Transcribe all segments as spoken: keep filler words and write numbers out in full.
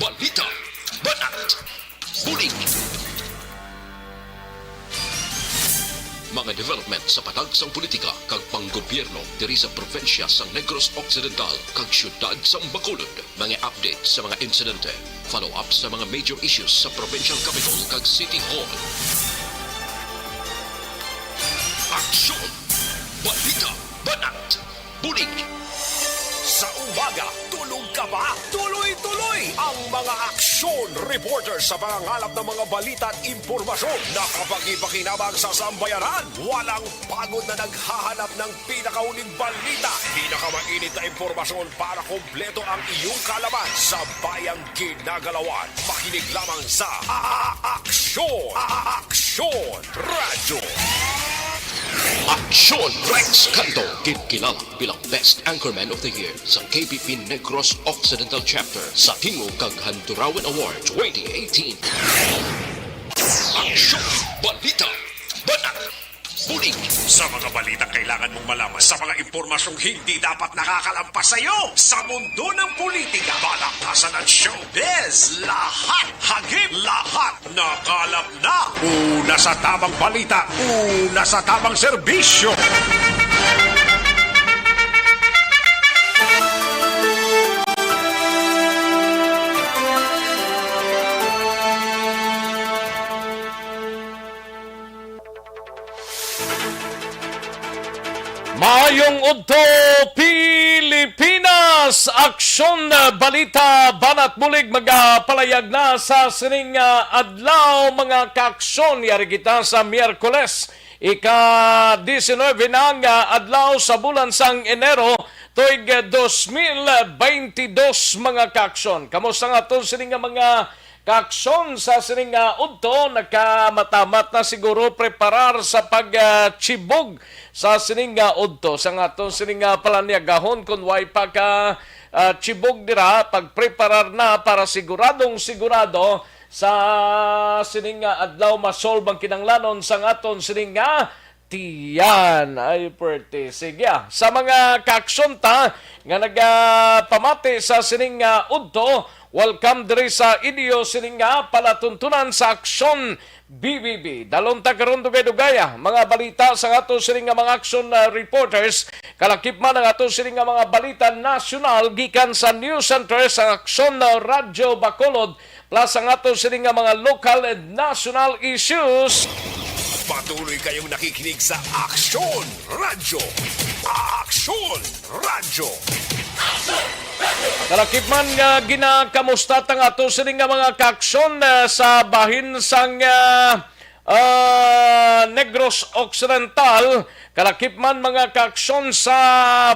Balita, banat, bulig. Mga development sa patag sang politika kag panggobyerno diri sa probinsya sang Negros Occidental kag siyudad sang Bacolod. Mga update sa mga insidente, follow-up sa mga major issues sa provincial capital kag city hall. Aksyon! Balita, banat, bulig. Sa umaga, tulog ka ba? Tuloy-tuloy ang mga aksyon reporter sa pangangalap ng mga balita at impormasyon na kapakipakinabang sa sambayanan. Walang pagod na naghahanap ng pinakahuling balita, pinakamainit na impormasyon para kompleto ang iyong kaalaman sa bayang ginagalawan. Makinig lamang sa A-, A-, Aksyon! A-, A-, Aksyon Radyo! Aksyon Rex Canto, ginkilala bilang Best Anchorman of the Year sa K P P Negros Occidental Chapter sa Tingog kag Handurawan Award twenty eighteen. Aksyon! Balita! Banat! Bulig! Sa mga balitang kailangan mong malaman, sa mga impormasyong hindi dapat nakakalampas sa iyo, sa mundo ng politika, balaktasan at showbiz, lahat, hagip, lahat, nakalap na. Una sa tamang balita, una sa tamang serbisyo. Maayong udto, Pilipinas! Aksyon, ah, balita, banat bulig, magapalayag na sa sining, ah, adlaw, mga kaaksyon. Yari kita sa Miyerkules, ika-diecinuebe na nga adlaw sa bulan sang Enero, tuig, ah, dos mil beintidos, mga kaaksyon. Kamusta nga aton sining nga mga kaaksyon sa sining nga udto? Nakamatamat na siguro preparar sa pag, ah, chibog sa sining nga udto. Sa nga aton sining nga palaniagahon, kung way pa ka, ah, chibog dira, pagpreparar na para siguradong sigurado sa sining nga adlaw masolve ang kinahanglanon sa nga aton sining nga tiyan. Ay, pwerte. Sige, ah. Sa mga kaaksyon ta nga nagapamati sa sining nga udto, welcome diri sa inyo sining nga palatuntunan sa Aksyon B B B. Dalon ta karon dugay-dugay, ah, mga balita sa ato sining nga mga aksyon, ah, reporters. Kalakip man ang ato sining nga mga balita nasyonal gikan sa News Center sa Aksyon, ah, Radyo Bacolod, plus ang ato sining nga mga local and national issues. Patuloy kayong nakikinig sa Aksyon Radyo. Aksyon Radyo. Kalakip man nga ginakamusta ta nga ato sini nga mga kaaksyon, ah, sa bahin sang, ah, ah, Negros Occidental, kalakip man mga kaaksyon sa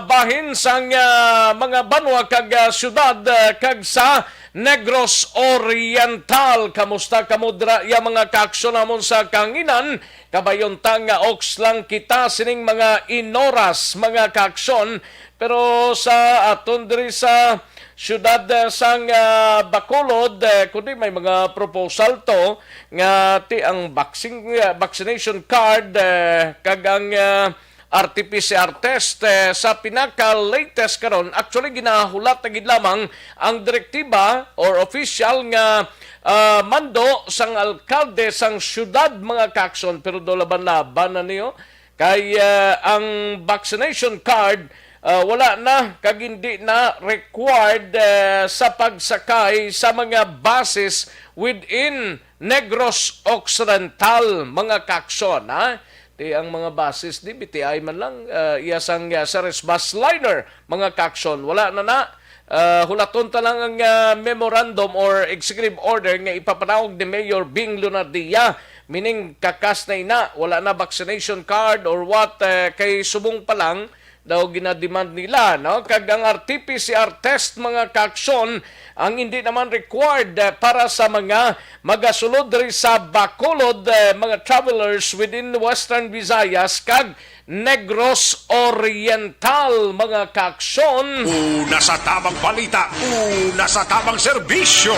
bahin sang, ah, mga banwa kag, ah, syudad, ah, kag sa Negros Oriental. Kamusta kamo dira, ya mga kaaksyon namon sa kahanginan? Kabayon ta nga oks lang kita sining mga inoras, mga kaaksyon, pero sa aton diri sa siyudad, ah, sang, ah, Bacolod, eh, kundi may mga proposal to nga ti ang vaccine, ah, vaccination card, eh, kag ang, ah, R T P C R test, eh, sa pinaka-latest karon. Actually, ginahulat na gid lamang ang direktiba or official nga, ah, mando sang alkalde sang siyudad, mga kaaksyon, pero do laban-laban na niyo. Kay, ah, ang vaccination card, ah, wala na kag hindi na required, ah, sa pagsakay sa mga buses within Negros Occidental, mga kaaksyon, ha? Ti ang mga buses di B T I man lang, ah, iya sang, ah, Ceres bus liner, mga kaaksyon, wala na na. Ah, hulaton ta lang ang, ah, memorandum or executive order nga ipapanawag ni Mayor Bing Lunardia, meaning kakas na ina, wala na vaccination card or what, eh, kay subong pa lang daw ginademand nila, no? Kag ang R T P C R test, mga kaaksyon, ang hindi naman required, eh, para sa mga magasulod diri sa Bacolod, eh, mga travelers within Western Visayas kag Negros Oriental, mga kaaksyon. Una sa tamang balita, una sa tamang serbisyo.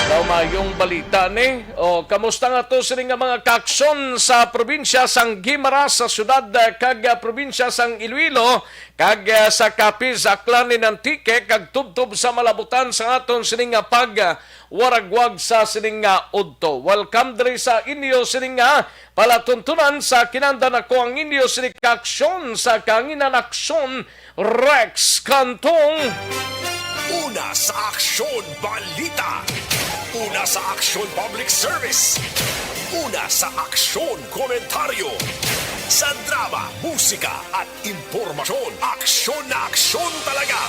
Daw mayong balita ni. O, kamusta nga to sini nga mga kaaksyon sa probinsya sang Guimaras, sa syudad, eh, kag, eh, probinsya sang Iloilo, kag, eh, sa Capiz, Aklan, in Antique, kag tubtob sa malabutan sa aton sini nga pag, eh, waragwag sa sini nga udto. Welcome diri sa inyo sini nga palatuntunan sa kinanda nako ang inyo sini kaaksyon sa Kahanginan Aksyon, Rex Cantong. Una sa aksyon, balita. Una sa aksyon, public service. Una sa aksyon, komentaryo. Sa drama, musika, at impormasyon, aksyon na aksyon talaga.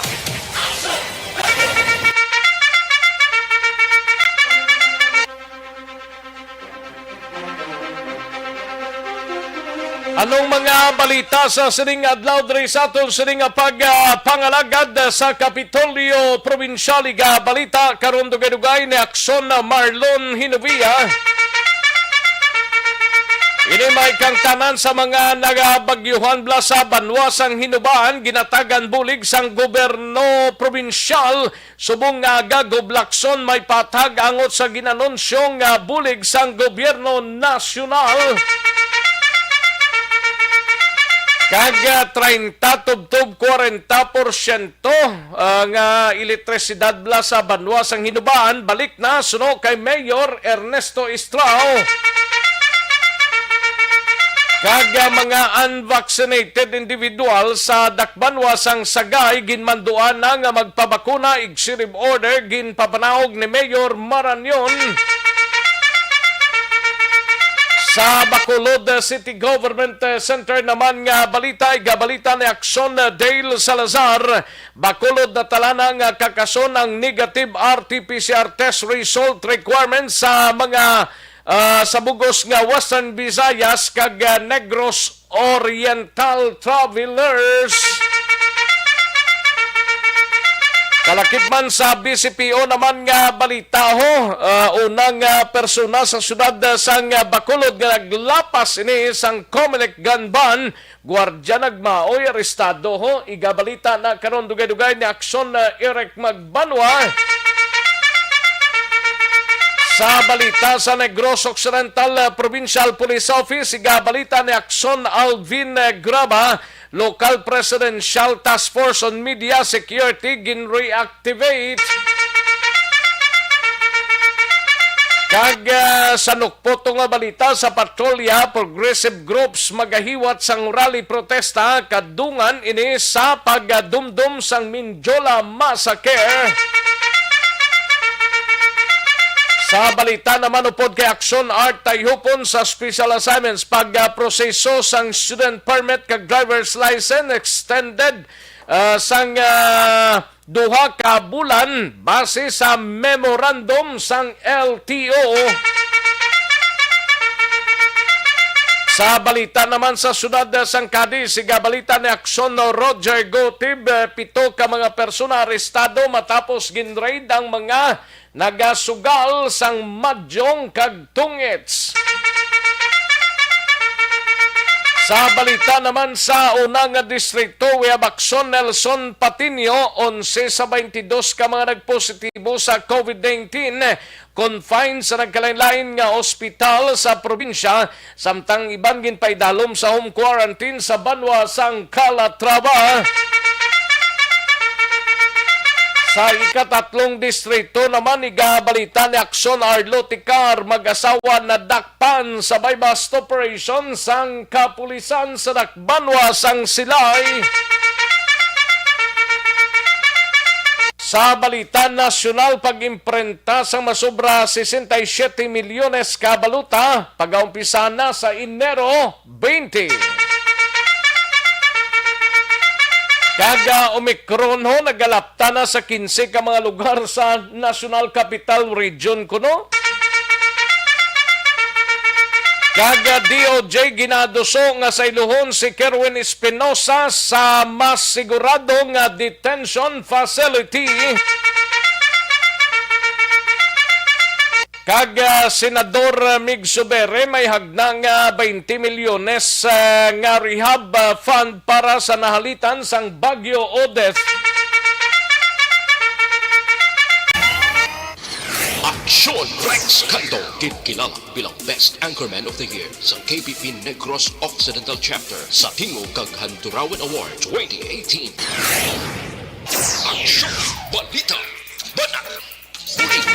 Anong mga balita sa sining adlaw diri sa aton sining nga pag, ah, pangalagad sa Kapitolyo Probinsyal? Iga balita karon, dugay-dugay ni Aksyon Marlon Hinovia. Ini may kangtanan sa mga nagabagyuhan bala sa banwa sang Hinubaan, ginatagan bulig sang gobyerno probinsyal. Subong nga aga, Goblakson may patag angot sa ginanunsyo nga bulig sang gobyerno nasyonal. Kag, ah, treinta tubtob kwarenta porsyento, ah, nga elektrisidad bala sa banwa sang Hinubaan balik na suno kay Mayor Ernesto Estrao. Kag, ah, mga unvaccinated individual sa dakbanwa sang Sagay ginmanduan na nga magpabakuna, executive order ginpapanahog ni Mayor Marañon. Sa Bacolod City Government Center naman nga balita, igabalita ni Aksyon Dale Salazar, Bacolod natala na nga kakason ang negative R T P C R test result requirements sa mga, ah, sa bugos nga Western Visayas kag, ah, Negros Oriental travelers. Kalakip man sa B C P O naman nga balita, ho, ah, unang, ah, persona sa siyudad, ah, sang, ah, Bacolod nga naglapas ini sang Comelec gun ban, guardia nagmaoy arestado, ho. Igabalita na karon, dugay-dugay ni Aksyon, ah, Eric Magbanwa. Sa balita sa Negros Occidental, ah, Provincial Police Office, igabalita ni Aksyon Alvin, ah, Graba, Local Presidential Task Force on Media Security ginreactivate. Kag, ah, sa nukpot nga balita sa patrolya, progressive groups magahiwat sang rally protesta kadungan ini sa pagdumdom sang Mindiola Massacre. Sa balita naman upod kay Aksyon Art Tayhupon, sa special assignments, pagproseso sang student permit kag driver's license extended, ah, sang, ah, duha ka bulan base sa memorandum sang L T O. Sa balita naman sa siyudad sang Cadiz, igabalita ni Aksyon Roger Gotib, pito ka mga persona arestado matapos ginraid ang mga nagasugal sang madyong kag tungits. Sa balita naman sa una nga distrito, we have Aksyon Nelson Patiño, onse sa twenty-dos ka mga nagpositibo sa COVID nineteen, confined sa nagkalain-lain nga ospital sa probinsya, samtang iban ginpaidalom sa home quarantine sa banwa sang Calatrava. Sa ikatatlong distrito naman, igabalita ni Aksyon Arlo Ticar, mag-asawa nadakpan sa buy-bust operation sang kapulisan sa dakbanwa sang Silay. Sa balita nasyonal, pag-imprenta sang masobra sesenta y siete milyones ka balota, pag-aumpisa na sa Enero twenty. Kag, ah, Omicron, ho, nagalapta na sa kinse ka mga lugar sa National Capital Region kuno. Kag, ah, D O J ginaduso nga sayluhon si Kerwin Espinosa sa mas sigurado nga detention facility. Kag, ah, Senador, ah, Mig Subiri may hagna nga twenty milyones, ah, nga rehab, ah, fund para sa nahalitan sang Bagyo Odette. Aksyon Rex Cantong, ginkilala bilang Best Anchorman of the Year sa K P P Negros Occidental Chapter sa Tingog kag Handurawan Award twenty eighteen. Aksyon, balita, banat, bulig.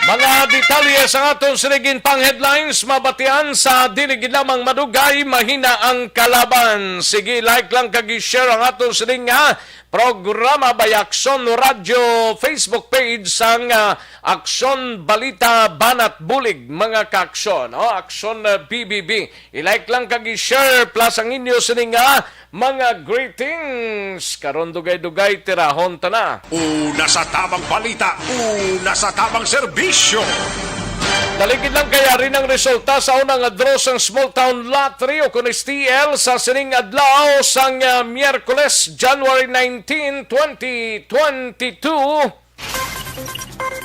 Mga detalye sa aton sining pang-headlines, mabatian sa dili gid lamang madugay, mahina ang kalaban. Sige, like lang kag i-share ang aton sining, ah, programa by Aksyon Radio Facebook page sang, ah, Aksyon Balita Banat Bulig, mga ka-aksyon, oh, Aksyon, ah, B B B. I-like lang kag i-share plus ang inyo sining, ah, mga greetings. Karon dugay-dugay tirahon ta na. Una sa tamang balita, una sa tamang serbisyo. Dali gid lang kay ari ang resulta sa una nga draw sang Small Town Lottery o kon S T L sa sining adlaw sang, ah, Miyerkules, January nineteen, twenty twenty-two.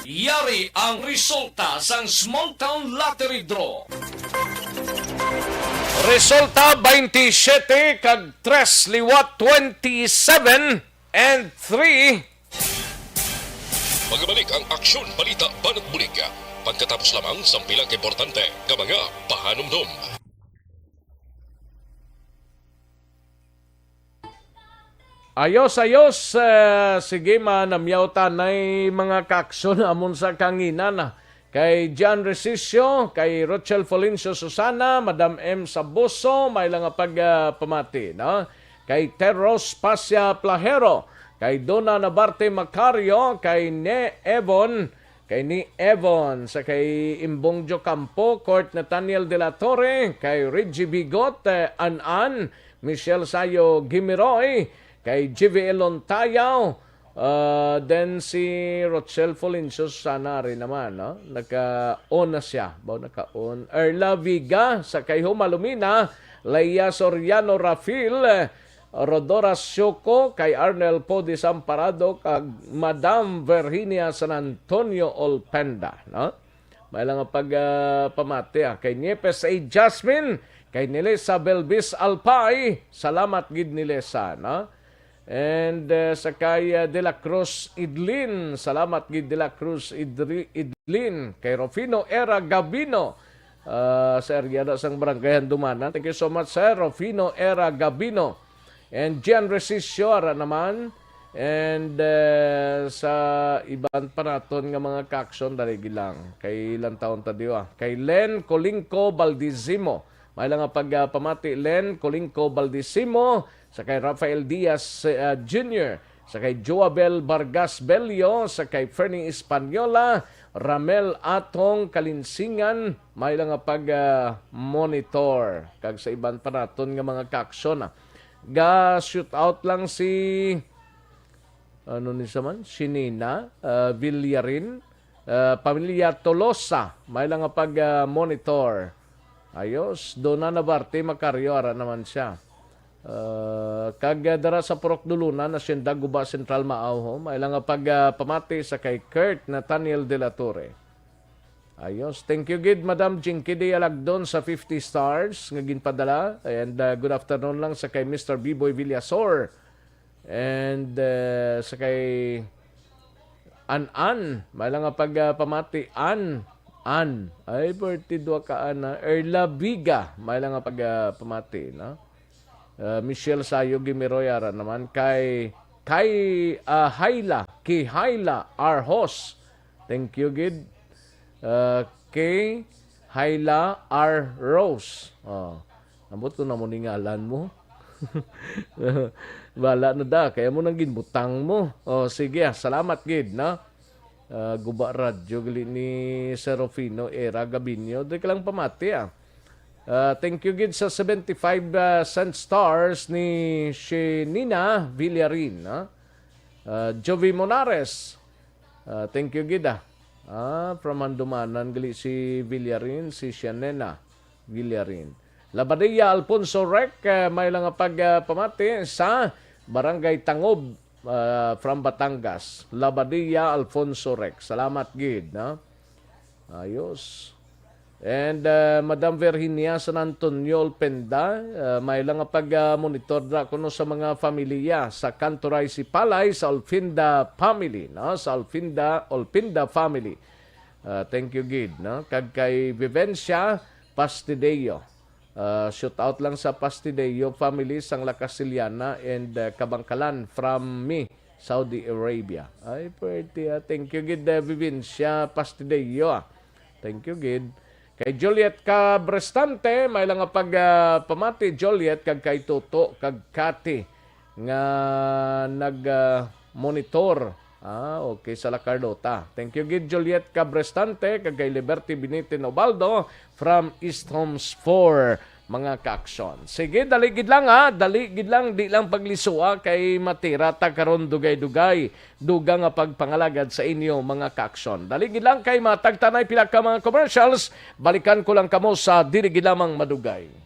Yari ang resulta sang Small Town Lottery Draw. Resulta, twenty-seven kag tres liwat twenty-seven and three. Magabalik ang Aksyon Balita Banat Bulig pagkatapos lamang sang pila ka importante nga mga pahanumdom. Ayos, ayos. Eh, sige, manamyaw tanay, mga ka-aksyon, amon sa kanginan, ah. Kay John Resicio, kay Rochelle Florencio Susana, Madam M Sabuso, may lang nga pag, ah, pamati, no? Kay Teros Pasya Plahero, kay Dona Nabarte Macario, kay Ne Evon, kay Ni Evon, sa kay Imbong Jocampo, Court Nathaniel de la Torre, kay Reggie Bigot, eh, An-an, Michelle Sayo Gimiroy, kay G V L Lontayaw, ah, then si Rochelle Folincios sana rin naman, no? Naka-on na siya. Baw naka-on. Erla Viga, sa kay Humalumina, Leia Soriano Rafil, eh, Rodora Sioko, kay Arnel Poe Desamparado, kag Madam Virginia San Antonio Olpenda, no? May lang nga pag, ah, pamati, ah, kay Niepes A Jasmine, kay Nilesa Belvis Alpay, salamat gid Nilesa, no? And, eh, sa kay, ah, De La Cruz Idlin, salamat gid De La Cruz Idri-, Idlin, kay Rufino Era Gabino, ah, sa area na sang Barangay Handumanan. Thank you so much, sir. Rufino Era Gabino and Gian Resicio, ara naman. And, eh, sa iban pa naton nga mga ka-aksyon, dali lang. Kay ilang taon ta diwa. Kay Len Colingco Baldisimo. May lang nga pag, ah, pamati, Len Colingco Baldisimo, sa kay Rafael Diaz, ah, Junior, sa kay Joabel Vargas Bello, sa kay Fernie Española, Ramel Atong Kalinsingan, may lang nga pag, ah, monitor. Kag sa iban pa naton nga mga ka-aksyon, ah. Ga-shoot out lang si, ano ni sa man? Si Nina, ah, Villarin, ah, pamilya Tolosa, may lang nga pag, ah, monitor. Ayos, Dona Nabarte Macario, ara naman siya. Ah, kag, ah, dara sa Purok Duluna, Hacienda Guba Central, Maao, ho, may lang nga pag, ah, pamati sa kay Kurt Nathaniel de la Torre. Ayos. Thank you gid, Madam Jinky Dialagdon, sa fifty stars nga ginpadala. And, uh, good afternoon lang sa kay Mister Biboy Villasor. And, uh, sa kay An-an, may lang nga pag, uh, pamati. An, An. Ay, birthday dua ka, An, ah. Erla Viga, may lang nga pag, uh, pamati, no? Uh, Michelle Sayo Gimiroy, ara naman kay, kay, uh, Hayla, kay Hayla Arhos. Thank you gid. Uh, kay Hayla R Rose. Oh, ambot ko na mo ni ngalan mo. Bala na da, kaya mo nang ginbutang mo. Oh, sige, ah, salamat gid, no? Ah, Guba Radyo, gali ni Serafino Era Gabinio. Di ka lang pamati, ah. Ah, thank you gid sa seventy-five, ah, cent stars ni Shenina Villarin, no? Ah, Jovi Monares, ah, thank you gid, ah. Ah, from Handumanan gali si Villarin, si Shanena Villarin. Labadia Alfonso Rec, eh, may lang nga pag, ah, pamati sa Barangay Tangob, ah, from Batangas. Labadia Alfonso Rec. Salamat gid, no? Ayos. And, uh, Madam Virginia San Antonio Olpenda, uh, may lang nga pag, uh, monitor na kuno sa mga familia sa Kanturay Sipalay sa Olpinda family, no? Sa Olpinda, Olpinda family. Uh, thank you, gid, no? Kag kay Vivencia Pastideo. Uh, shout out lang sa Pastideo family sang La Castellana and, uh, Kabangkalan from me, Saudi Arabia. Ay, pwerte, ah. Thank you, gid, uh, Vivencia Pastideo, ah. Thank you, gid. Kay Juliet Cabrestante, may lang nga pag, ah, pamati, Juliet, kag kay Toto, kag Cathy, nga nag, ah, monitor. Ah, okay, sa La Carlota. Thank you, gid, Juliet Cabrestante, kag kay Liberty Binitin Obaldo from East Homes four, mga kaaksyon. Sige, dali gid lang, ha. Dali gid lang, di lang paglisua kay matira ta karon dugay-dugay. Dugang nga pagpangalagad sa inyo, mga kaaksyon. Dali gid lang kay matagtanay pila ka mga commercials. Balikan ko lang kamo sa dili gid lamang madugay.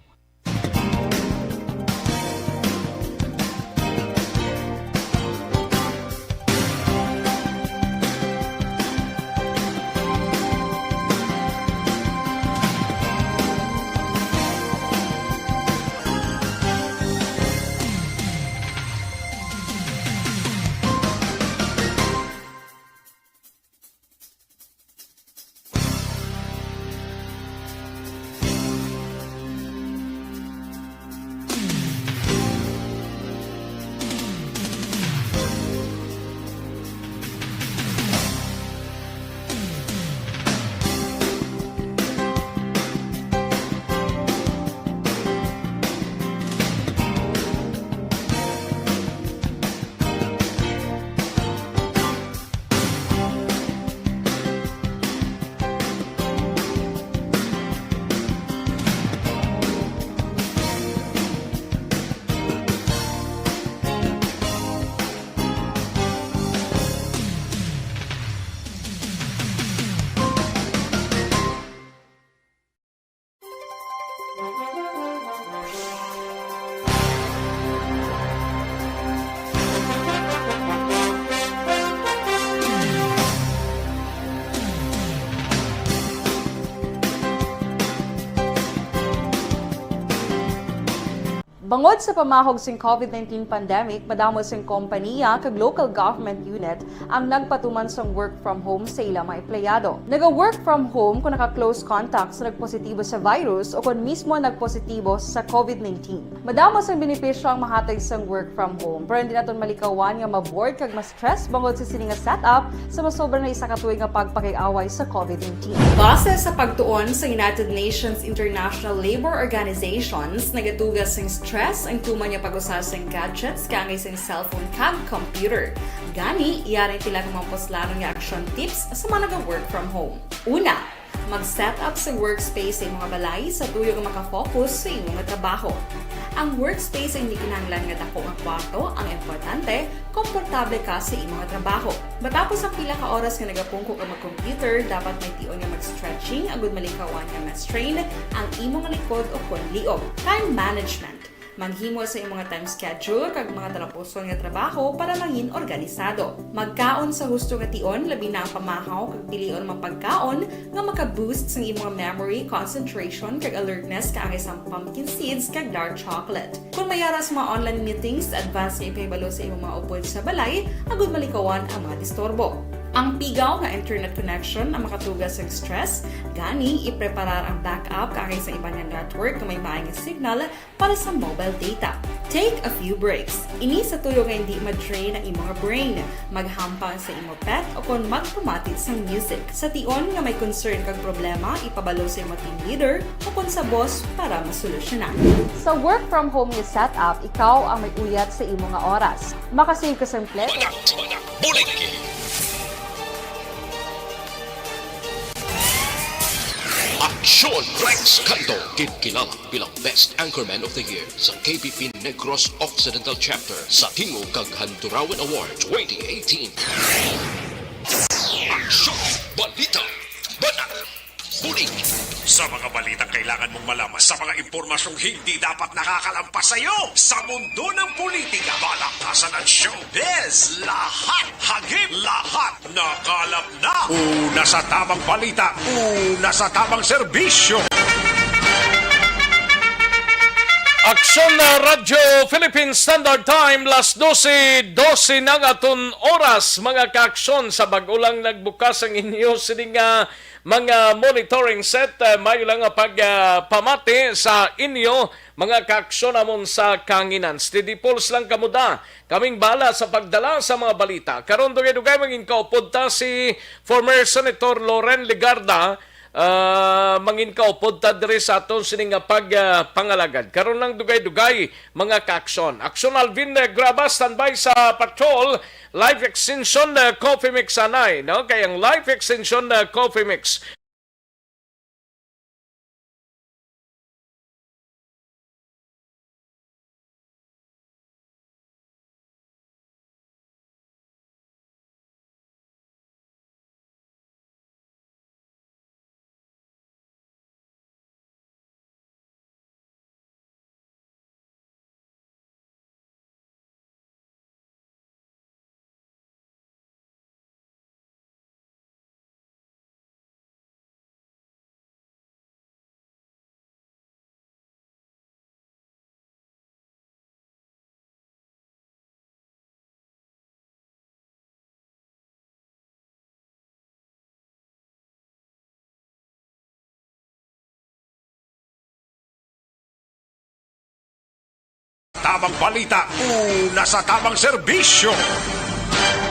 Bangod sa pamahog sing COVID nineteen pandemic, madamo sing kompaniya kag local government unit ang nagpatuman sang work from home sa ila mga empleyado. Naga-work from home kon naka-close contact sa nagpositibo sa virus o kon mismo nagpositibo sa COVID nineteen. Madamo sang benepisyo ang mahatag sang work from home, pero hindi naton malikawan nga ma-bored kag ma-stress bangod sa sini nga setup sa masobra na isa ka tuig nga pagpakig-away sa COVID nineteen. Base sa pagtuon sa United Nations International Labor Organizations, nagatuga sing stress ang tuman nga pag-usa sing gadgets kaangay sing cellphone kag computer. Gani, yari pila ka mga puslanon nga action tips sa mga naga-work from home. Una, mag-set up sa workspace sa imong balay sa tuyo nga maka-focus sa imong trabaho. Ang workspace ay hindi kinahanglan nga dako nga kwarto ang importante, komportable ka sa imong trabaho. Matapos ang pila ka oras nga nagapungko ka mag-computer, dapat may tion nga mag-stretching agud malikawan nga ma-strain ang imong likod o kon liog. Time management. Maghimo sa imong time schedule kag mga talapuson nga trabaho para mangin organisado. Magkaon sa husto nga tion, labi na ang pamahaw kag pilion ang mga pagkaon nga maka-boost sang imong memory, concentration, kag alertness kaangay sang pumpkin seeds kag dark chocolate. Kon may ara sa mga online meetings, advance nga ipahibalo sa imong mga upod sa balay agud malikawan ang mga disturbo. Ang pigaw nga internet connection ang makatuga sang stress, gani ipreparar ang backup kaangay sa iban nga network nga may maay nga signal para sa mobile data. Take a few breaks. Ini sa tuyo nga hindi ma-drain ang imong brain. Maghampang sa imo pet o kon magpamati sang music. Sa tion nga may concern kag problema, ipabalo sa imo team leader o kon sa boss para masolusyonan. Sa work from home nga setup, ikaw ang may uyat sa imo nga oras. Makasave ka sang plete. Badak, badak, buliki. Aksyon Rex Canto, ginkilala bilang Best Anchorman of the Year sa K B P Negros Occidental Chapter sa Tingog kag Handurawan Award twenty eighteen. Aksyon! Balita! Banak! Bulig! Sa mga balitang kailangan mong malaman, sa mga impormasyong hindi dapat nakakalampas sa iyo, sa mundo ng politika, balaktasan at showbiz, lahat, hagip, lahat, nakalap na. Una sa tamang balita, una sa tamang serbisyo. Aksyon na Radyo Philippine Standard Time, las dose, dose na nga aton oras, mga kaaksyon, sa bag-o lang nagbukas ang inyo sini nga mga monitoring set, eh, maayo lang nga pag, ah, pamati sa inyo, mga kaaksyon namon sa kahanginan. Steady pulse lang kamo da. Kaming bahala sa pagdala sa mga balita. Karon, dugay-dugay, mangin kaupod ta si former Senator Loren Legarda. Ah, mangin kaupod ta diri sa aton sini nga pag, ah, pangalagad. Karon lang, dugay-dugay, mga kaaksyon. Aksyon Alvin, eh, Graba, standby sa patrol. Life Extension, uh, Coffee Mix anay, no? Kay ang Life Extension, uh, Coffee Mix. Tamang balita, una sa tamang serbisyo.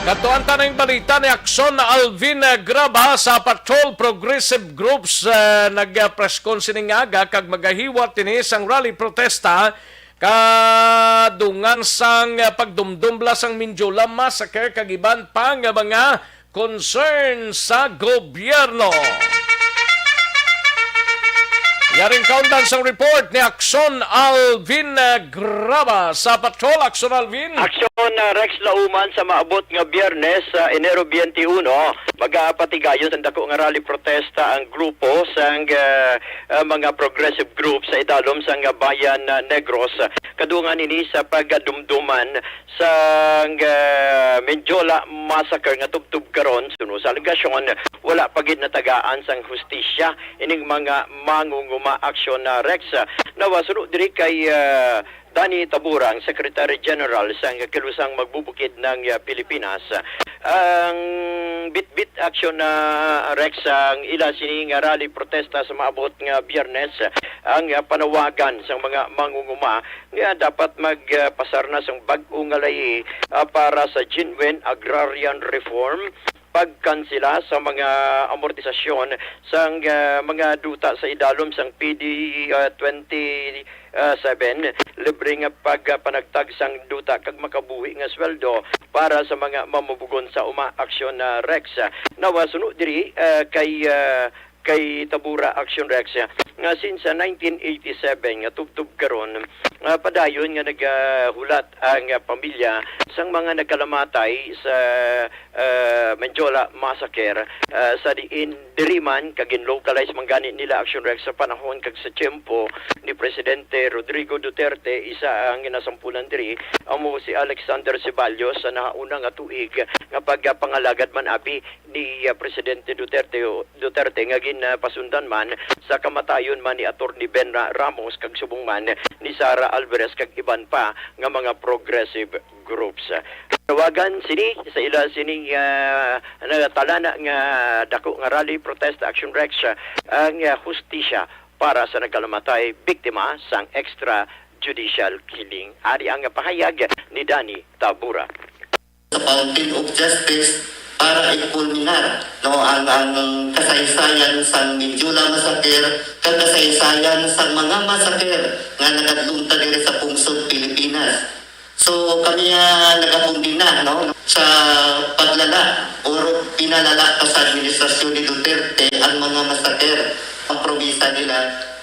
Katuan ta ning balita ni Aksyon Alvin, eh, Graba sa Patrol Progressive Groups, eh, nag-press con sining aga kag magahiwat ini sang rally protesta kadungan sang, eh, pagdumdum bala sang Mindiola Massacre kag iban pa nga mga concern sa gobyerno. Yaring kaundan sang report ni Aksyon Alvin, eh, Graba sa Patrol. Aksyon Alvin. Aksyon, ah, Rex, lauman sa maabot nga Biyernes, sa Enero twenty-one, magapatigayon sang dako nga rally protesta ang grupo sang, ah, ah, mga progressive group sa idalom sang, ah, Bayan, ah, Negros. Kadungan ini sa pagdumduman sang, ah, Mendiola Massacre nga tubtob karon, suno sa alegasyon, wala pa gid natagaan sang hustisya ining mga mangunguma. Aksyon na Rex. Nawa suno diri kay, ah, Danny Taburang, Secretary General sang Kilusang Magbubukid ng, ah, Pilipinas. Ang bitbit aksyon na Rex ang ila sini nga rally protesta sa maabot nga Biyernes, ang, ah, panawagan sang mga mangunguma nga dapat magpasar na sang bag-o nga layi, ah, para sa genuine agrarian reform, pagkansela sa mga amortisasyon sang, ah, mga duta sa idalom sang P D, ah, twenty, ah, seven, libre nga pagpanagtag sang duta kag makabuhi nga sweldo para sa mga mamumugon sa uma. Aksyon na Rex. Nawa suno diri, ah, kay, ah, kay Tabura, Action Rex, nga since sa nineteen eighty-seven nga tubtob karon, ah, padayon nga nagahulat ang, ah, pamilya sang mga nagkalamatay sa, ah, Mendiola Massacre, ah, sa diin diri man kag gin-localize man gani nila, Action Rex, sa panahon kag sa tiyempo ni Presidente Rodrigo Duterte, isa ang ginasampulan diri amo si Alexander Ceballos sa nahauna nga tuig nga pagpangalagad man abi ni, ah, Presidente Duterte, Duterte nga ginpasundan man sa kamatayon man ni Attorney Ben Ra-, Ramos kag subong man ni Sara Alvarez kag iban pa nga mga progressive groups. Tawagan sini sa ila sining, ah, natalana nga dako nga rally, protest, Action Rex, ah, ang, ah, hustisya para sa nagkalamatay biktima sang extrajudicial killing. Ari ang pahayag ni Danny Tabura. Sa Fountain of Justice para ikulminar, no, ang, ang kasaysayan sang Mindiola Massacre kag kasaysayan sang mga massacre nga nagadlunta diri sa pungsod Pilipinas. So, kami, ah, nagakondena, no, sa paglala or pinalala pa sa administrasyon ni Duterte ang mga massacre. Ang promisa nila,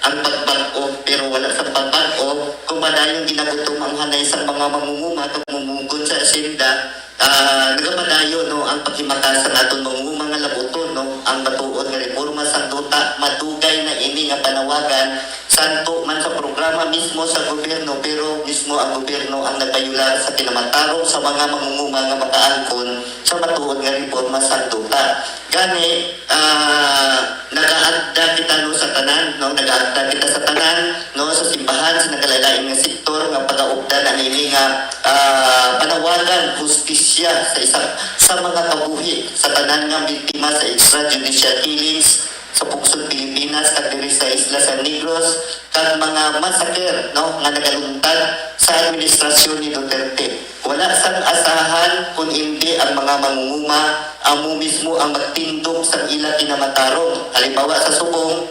ang pagbag-o, pero wala sa pagbag-o, kung padayon ginagutom ang hanay sang mga mangunguma, mumugod sa asyenda, ah, nagapadayon, no, ang paghimaka sa aton mangunguma nga labuton, no, ang matuod nga reforma sang duta, madugay na ini nga panawagan, santo man sa programa mismo sa gobyerno, pero mismo ang gobyerno ang nagbayular sa kinamatarong sa mga mangunguma nga makaangkon sa matuod nga reforma sang duta. Gani, ah, nagaagda kita, no, sa tanan, no, nagaagda kita sa tanan, no, sa simbahan, sa nagalain-lain nga sektor nga pagaupdan anini nga, ah, panawagan hustisya sa isa, sa mga kabuhi, sa tanan nga biktima sa extrajudicial killings sa pungsod Pilipinas, kag diri sa isla sa Negros, kag mga massacre, no, nga nagalungtad sa administrasyon ni Duterte. Wala sang asahan kun indi ang mga mangunguma amo mismo ang magtindog sang ila kinamatarong. Halimbawa, sa Subong,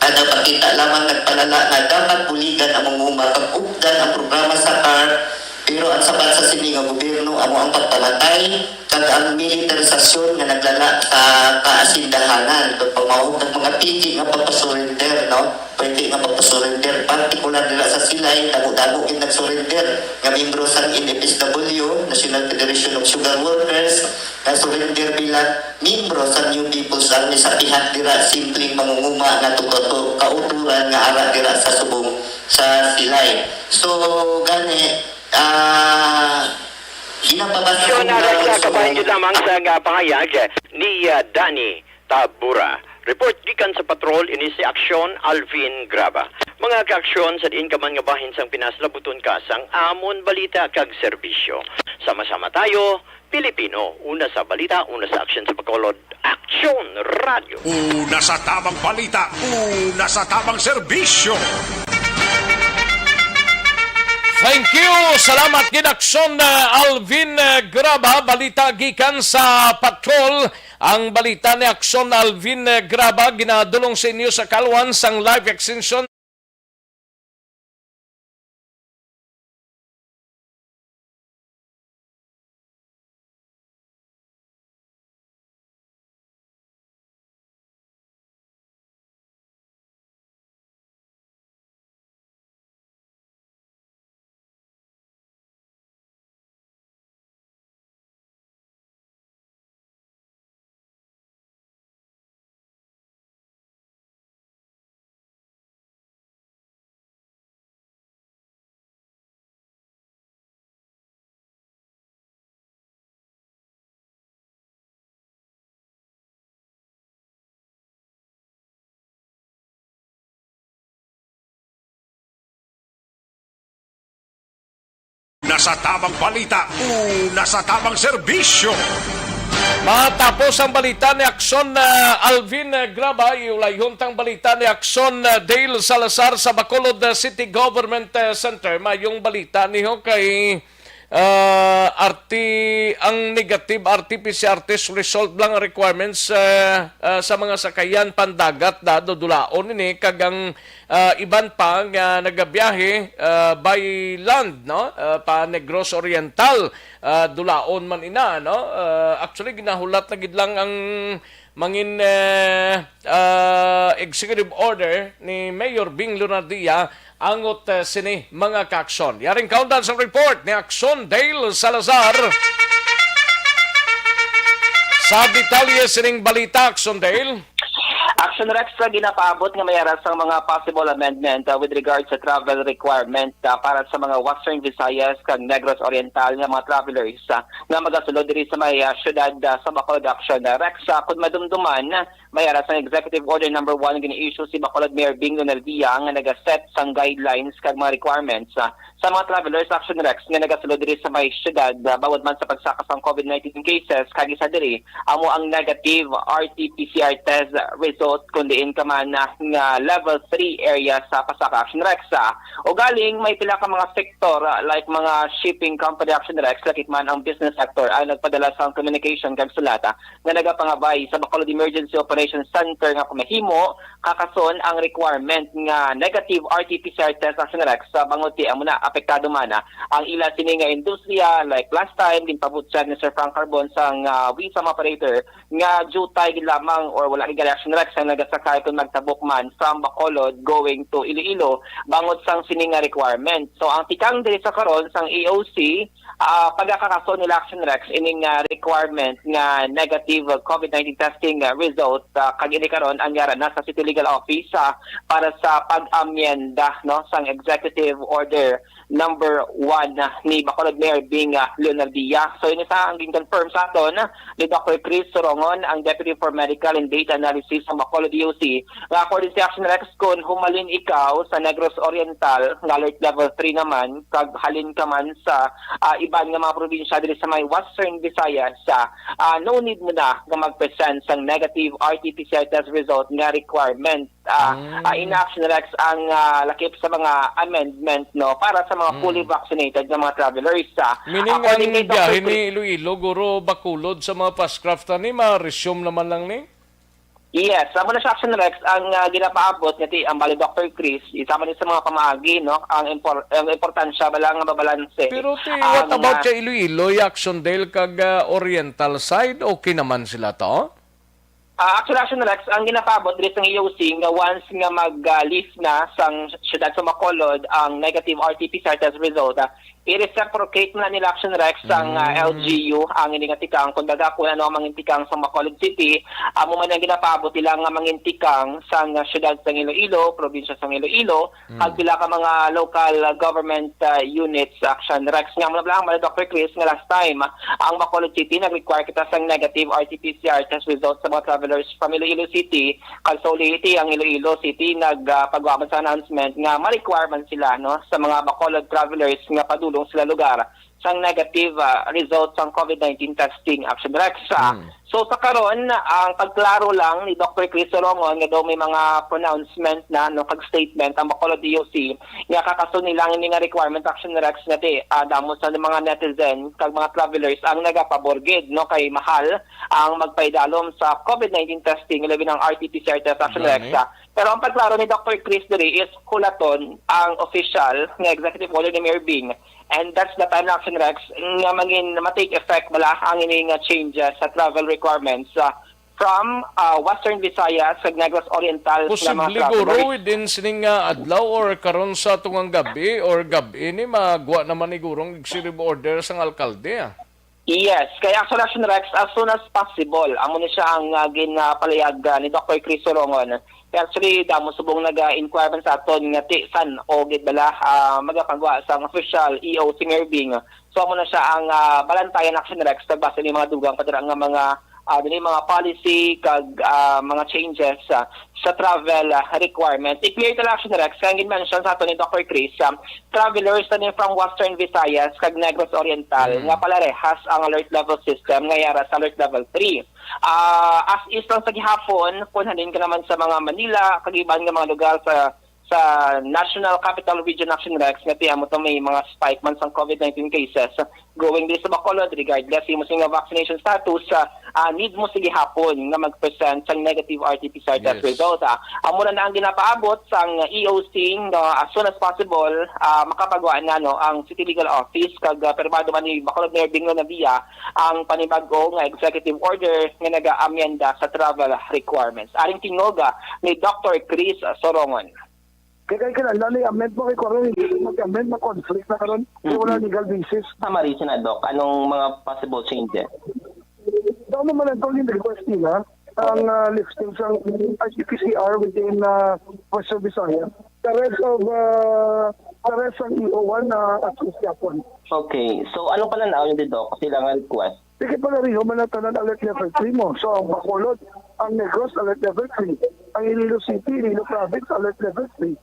ang nagpakita lamang nagpalala nga dapat buligan ang mangunguma pag-updan ang programa sa CARP, pero ang sabat sa sini nga gobyerno amo ang pagpamatay kag ang militarisasyon nga naglala sa kaasindahanan, pagpamahog ng mga pigi nga pagpasurrender, no? Pwede nga pagpasurrender, partikular dira sa Silay, damo-damo gid nagsurrender nga membro sang N F S W, National Federation of Sugar Workers, nagsurrender bilang membro sang New People's Army sa pihak dira simpleng mangunguma nga tugato kauturan nga ara dira sa Subong sa Silay. So, gani, ah, ginapabasa Aksyon na sa Rex, ah, kabahin jud lamang sa nga pahayag ni, ah, Danny Tabura. Report gikan sa patrol, ini si Aksyon Alvin Graba. Mga kaaksyon, sa diin ka man nga bahin sang Pinas, labuton ka sang amon balita kag serbisyo. Sama-sama tayo, Pilipino. Una sa balita, una sa aksyon sa Bacolod. Aksyon Radio. Una sa tamang balita, una sa tamang serbisyo. Thank you. Salamat gid, Aksyon, uh, Alvin, uh, Graba. Balita gikan sa patrol. Ang balita ni Aksyon Alvin, uh, Graba, ginadulong sa inyo sa kalwan sang live extension. Una sa tamang balita, una sa tamang serbisyo. Matapos ang balita ni Aksyon, ah, Alvin, ah, Graba, iulayhon tang balita ni Aksyon, ah, Dale Salazar sa Bacolod, ah, City Government, ah, Center. Mayong balita niho kay, ah, arti-, ang negative R T P C R test result lang requirements, ah, ah, sa mga sakayan pandagat, dado dulaon ini, kag ang ah, iban pa nga nagabiyahe, ah, by land, no? Ah, pa Negros Oriental, ah, dulaon man ina, no? Ah, actually, ginahulat na gid lang ang mangin, eh, ah, executive order ni Mayor Bing Leonardia angot, eh, sini mga kaaksyon. Yaring kaundan sa report ni Aksyon Dale Salazar. Sa detalye sining balita, Aksyon Dale. Action Rex, sa ginapaabot nga may ara sang mga possible amendment, uh, with regard sa travel requirement, uh, para sa mga Western Visayas kag Negros Oriental nga mga travelers, uh, nga magasulod diri sa may, uh, syudad, uh, sa Bacolod. Action, uh, Rex, uh, kung madumduman, may ara sang Executive Order number one nga gina-issue si Bacolod Mayor Bing Leonardia nga nagaset sang guidelines kag mga requirements, uh, sa mga travelers, Action Rex, nga nagasulod diri sa may syudad, ah, bangod man sa pagsaka sang COVID nineteen cases, kag isa diri amo ang negative R T P C R test result, kun diin ka man, ah, nga level three area sa pasaka, Action Rex. Ah, ugaling may pila ka mga sektor, ah, like mga shipping company, Action Rex, lakip man ang business sector, ang nagpadala sang communication kag sulata nga nagapangabay sa Bacolod Emergency Operations Center nga kung mahimo, kakason ang requirement nga negative R T P C R test, Action Rex, sa bangod kay amo na apektado man, ah, ang ila sini nga industriya. Like last time, ginpabutyag ni Sir Frank Carbon sang, ah, Wisam operator nga jutay gid lamang or wala gid gali, Action Rex, ang nagasakay kung magtabok man from Bacolod going to Iloilo bangod sang sini nga requirement. So ang tikang diri sa karon sang E O C, Ah, pagkakakaso nila, Action Rex, ining, ah, requirement nga negative COVID nineteen testing, ah, result, ah, kag ini karon ang yara na sa City Legal Office, ah, para sa pag-amyenda, no, sang Executive Order number one, ah, ni Bacolod Mayor Bing, ah, Leonardia. So, ini sa ang gin-confirm sa aton, ah, ni Doctor Chris Sorongon, ang Deputy for Medical and Data Analysis sa Bacolod D O C, nga according sa Action Rex, kung humalin ikaw sa Negros Oriental, nga alert level three naman, kag halin ka man sa, ah, iban nga mga probinsya diri sa may Western Visayas, ah, ah, no need mo na nga mag-present sang negative R T P C R test result nga requirement. Ah, ah, in Action Rex ang, ah, lakip sa mga amendment, no, para sa mga fully vaccinated nga mga travelers. Ah, Meaning, according ang kay Doctor biyahe Chris ni Iloilo, guro, Bacolod sa mga past craft ani, ma-resume naman lang ni? Yes, amo na siya, Action Rex, ang, ah, ginapaabot nga ti ang bali, Doctor Chris, isa man ni sa mga pamaagi, no, ang impor-, ang importansya bala nga mabalanse. Pero ti, ah, what about nga kay Iloilo, Action Dale kag, ah, Oriental side? Okay naman sila to? Ah, actually, Action Rex, ang ginapaabot diri sa E O C nga once nga mag, ah, lift na sang siyudad sa Bacolod ang negative R T P C R test result, ah, i-reciprocate na nila, Action Rex, sang, ah, L G U ang ini nga tikang. Kumbaga, kung ano ang mangin tikang sa Bacolod City, amo man ang ginapaabot nila nga mangin tikang sang, ah, siyudad sang Iloilo, probinsya sang Iloilo, kag pila ka mga local, ah, government, ah, units, Action Rex. Nga mo na lang, Doctor Chris, nga last time, ah, ang Bacolod City nag-require kita sang negative R T P C R test results sa mga travelers from Iloilo City. Kag sa uli, ti ang Iloilo City nag, ah, pagwa man sa announcement nga ma-require man sila, no, sa mga Bacolod travelers nga padulong sila lugar sang negative, ah, result sang COVID nineteen testing, Action Rex. Ah, so sa karon, ang pagklaro lang ni Doctor Chris Solomon nga daw may mga pronouncement na, no, kag statement ang Bacolod D O C nga kakaso nila ang ini nga requirement, Action Rex, nga ti, ah, damo sa mga netizen kag mga travelers ang nagapabor gid, no, kay mahal ang magpaidalom sa COVID nineteen testing, labi ng R T P C R test, Action Rex. Gani. Ah, pero ang pagklaro ni Doctor Chris diri is hulaton ang official nga executive order ni Mayor Bing. And that's the time na, Action Rex, nga mangin ma-take effect bala ang ini nga changes sa travel requirements, ah, from, ah, Western Visayas kag Negros Oriental nga mga Posible guro travelers. Within sining nga adlaw or karon sa tungang gabi or gabi ni magwa naman ni gurong executive order sang alkalde, ah. Yes, kay actually, Action Rex, as soon as possible. Amo ni siya ang, ah, ginapalihag, ah, ni Doctor Chris Solongon. Kay actually, damo subong nag-inquire man sa aton nga ti san o gid bala, ah, magapagwa sang official E O si Mayor Bing. So, amo na siya ang, ah, balantayan, Action Rex, pagbase ni mga dugang pa dira nga mga, ah, dili, mga policy kag, ah, mga changes, ah, sa travel, ah, requirements. I-clear ta lang, Action Rex, kay ang gin-mention sa aton ni Doctor Chris, ah, travelers na ni from Western Visayas kag Negros Oriental nga palarehas ang alert level system nga yara sa alert level three. Ah, as is lang sa gihapon, kung halin ka naman sa mga Manila kag iban nga mga lugar sa, sa National Capital Region, Action Rex, nga ti amo to may mga spike man sang COVID nineteen cases, going diri sa Bacolod, regardless imo sing nga vaccination status, ah, ah, need mo sa gihapon nga mag-present sang negative R T P C R test result. Ah, amo na na ang ginapaabot sang E O C nga as soon as possible, ah, makapagwa na, no, ang City Legal Office kag, ah, pirmado man ni Bacolod Mayor Bing Nadia ang panibag-o nga executive order nga nagaamyenda sa travel requirements. Aring tingog, ah, ni Doctor Chris Sorongon. Kaya, kaya kinahanglan i-amend mo kay karon, hindi mag-amend, mag-conflict na karon. Kaya wala legal basis. Summary, Senadok, anong mga possible changes? Daw naman ang tawag yung request nila, ang, ah, lifting sa R T P C R within, ah, Western Visayas. The rest of, ah, the rest ng E O one na at least yapon. Okay. So, ano pa na naon yung, Doc? Sila nga request? Sige, palareho man ang tanan alert level three mo. So, ang Bacolod, ang Negros, alert level three. Ang Iloilo City, Iloilo Province, alert level three.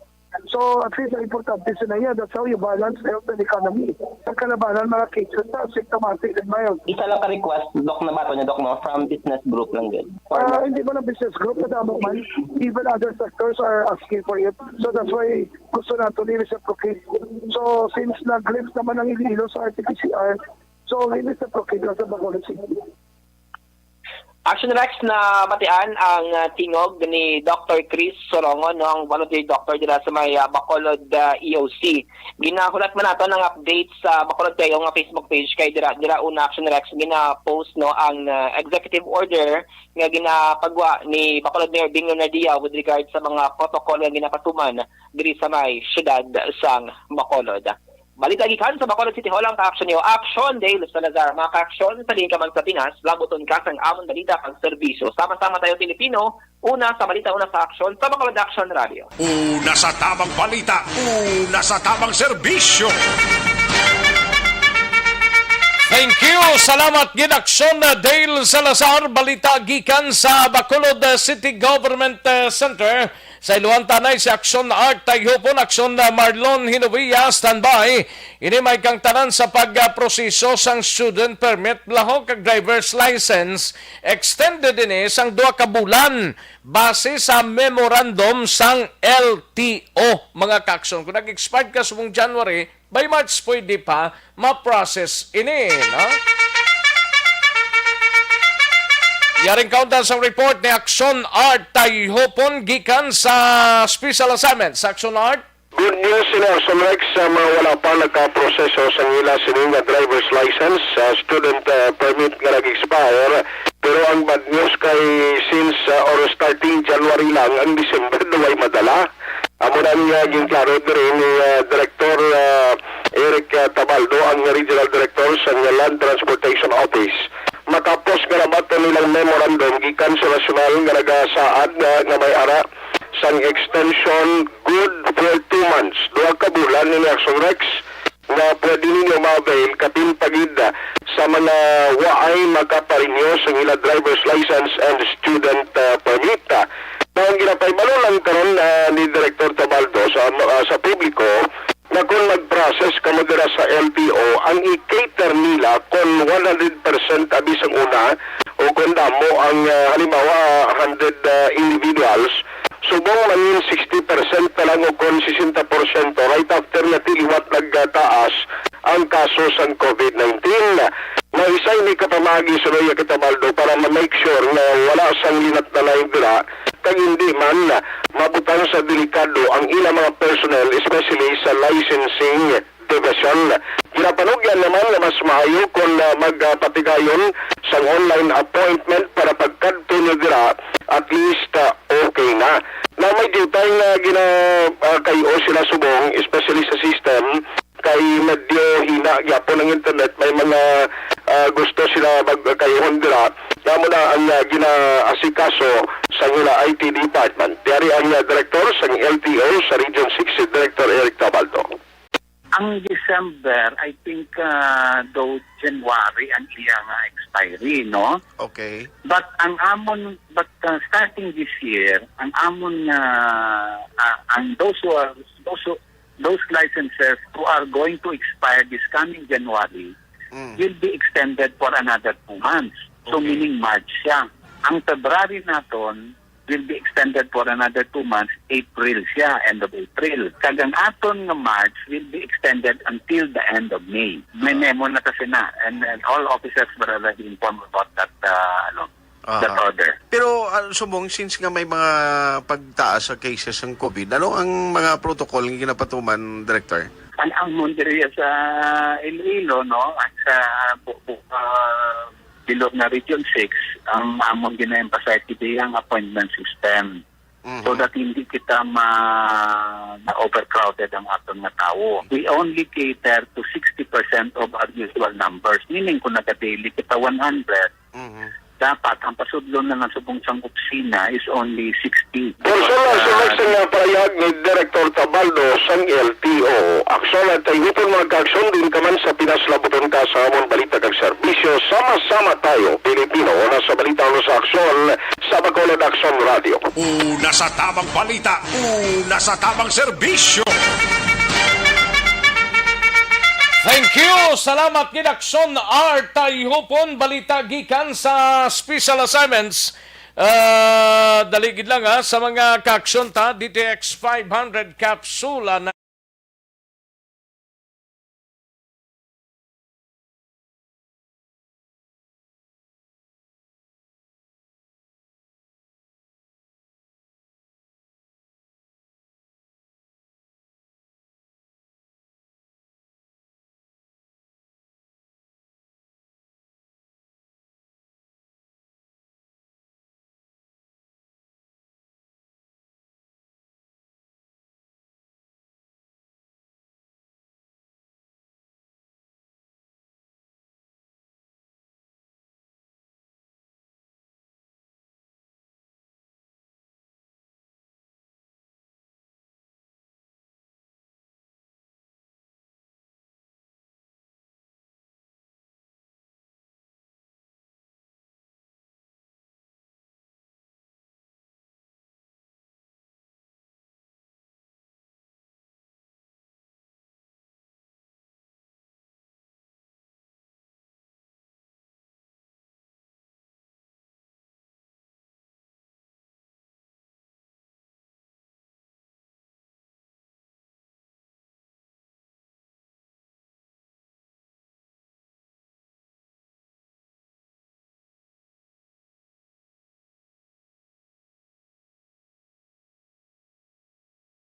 So, at least, ang importante sa naya, that's how you balance health and economy. Ang kalabanan, mga cases na symptomatic and mild. Isa lang ka request, Doc, na bato niya, Doc, no? From business group lang din. Or Ah, hindi man ang business group, madamo man. Even other sectors are asking for it. So, that's why gusto nato ni reciprocate. So, since nag-lift naman ang Iloilo sa R T P C R, so, i-reciprocate lang sa Bacolod City. Action Rex, na batian ang, ah, tingog ni Doctor Chris Sorongon, no, ang volunteer doctor dira sa may, ah, Bacolod, ah, E O C. Ginahulat man nato ang update sa Bacolod Kayo nga Facebook page, kay dira, dira una, Action Rex, gina-post, no, ang, ah, executive order nga ginapagwa ni Bacolod Mayor Bing Leonardia with regard sa mga protocol nga ginapatuman diri sa may siyudad sang Bacolod. Balita gikan sa Bacolod City Hall ang kaaksyon niyo. Aksyon, Dale Salazar. Mga kaaksyon, sa diin ka man sa Pinas, labuton ka sang amon balita kag serbisyo. Sama-sama tayo, Pilipino. Una sa balita, una sa aksyon, sa Bacolod Action Radio. Una sa tamang balita, una sa tamang serbisyo. Thank you. Salamat gid, Aksyon, uh, Dale Salazar. Balita gikan sa Bacolod, uh, City Government, uh, Center. Sa iluhan ta anay si Aksyon Art Tayhupon, Aksyon, uh, Marlon Hinovia, standby. Ini may kang tanan sa pagproseso sang student permit, lahok kag driver's license. Extended ini sang duha ka bulan base sa memorandum sang L T O, mga kaaksyon. Kung nag-expired ka subong January, by March pwede pa ma-process ini, no? Yaring kauntan sa report ni Aksyon Art Tayhupon gikan sa special assignment sa Aksyon Art. Good news sila, Action Rex, sa mga wala pa nakaproseso sang ila sini nga driver's license, ah, student, ah, permit nga nag-expire. Pero ang bad news kay since, ah, or starting January lang, ang December daw ay madala. Amo na ang, ah, ginklaro diri ni, ah, Director, ah, Eric, ah, Tabaldo, ang Regional Director sa Land Transportation Office. Matapos nga nabaton nilang memorandum gikan sa nasyonal nga nagasaad nga, nga may ara sang extension good for two months, duha ka bulan ini, Action Rex, nga pwede ninyo ma-avail kapin pa gid sa mga waay makaparenew sang ila driver's license and student, ah, permit. Now, ang ginapahibalo lang karon, ah, ni Director Tabaldo sa, ah, sa publiko, nga kon mag-process kamo dira sa L T O, ang i-cater nila kon one hundred percent abi sang una, o kon damo ang, ah, halimbawa, hundred, ah, individuals, subong mangin sixty percent na lang o kon sesenta porsyento right after nga ti liwat nagtaas ang kaso sang COVID nineteen. May isa ini ka pamaagi, Suloy, Kitabaldo, para ma-make sure nga wala sang linatnanay dira, kag hindi man mabutang sa delikado ang ilang mga personnel, especially sa licensing division. Ginapanugyan naman nga mas maayo kon, ah, magpatigayon sang online appointment para pagkadto nyo dira, at least, ah, okay na. Na may diutay nga gina, ah, kayo sila subong, especially sa system, kay medyo hina gyapon ang internet, may mga, ah, gusto sila magkayuhon dira. Namo na ang, ah, ginaasikaso sa ila I T department. Yari ang, ah, director sang L T O sa Region six, si Director Eric Tabaldo. Ang December, I think, ah, daw January ang iya nga expiry, no? Okay. But ang amon, but, ah, starting this year, ang amon nga, ah, ang those who are, those who, those licenses who are going to expire this coming January Mm. will be extended for another two months. So, Okay. meaning March siya. Ang February naton, will be extended for another two months, April siya, end of April. Kag ang aton nga March will be extended until the end of May. May Ah. memo na kasi na, and, and all officers were already informed about that, uh, ano, Aha. that order. Pero, uh, subong, since nga may mga pagtaas sa cases ng COVID, ano ang mga protocol nga ginapatuman, Director? Ang amon diri sa Iloilo, no, ang sa bu-, bu-, uh, bilog na Region six, ang amon gina-emphasize diri ang appointment system. Mhm. So that hindi kita ma-, ma-overcrowded ang aton nga tawo. We only cater to sixty percent of our usual numbers. Meaning, kung nagadaily kita one hundred, Mhm. dapat ang pasudlon na lang subong sang opisina is only sixty. Portion lang sa Ah, next nga pahayag ni Director Tabaldo sang L T O. Aksyon ang tayuton, mga kaaksyon, din ka man sa Pinas, labuton ka sa amon balita kag serbisyo. Sama-sama tayo, Pilipino. Una sa balita, una sa aksyon, sa Bacolod Aksyon Radio. Una sa tamang balita, una sa tamang serbisyo. Thank you. Salamat gid, Aksyon Art Tayhupon. Balita gikan sa Special Assignments. Ah, dali gid lang, ha, sa mga kaaksyon ta, D T X five hundred kapsula na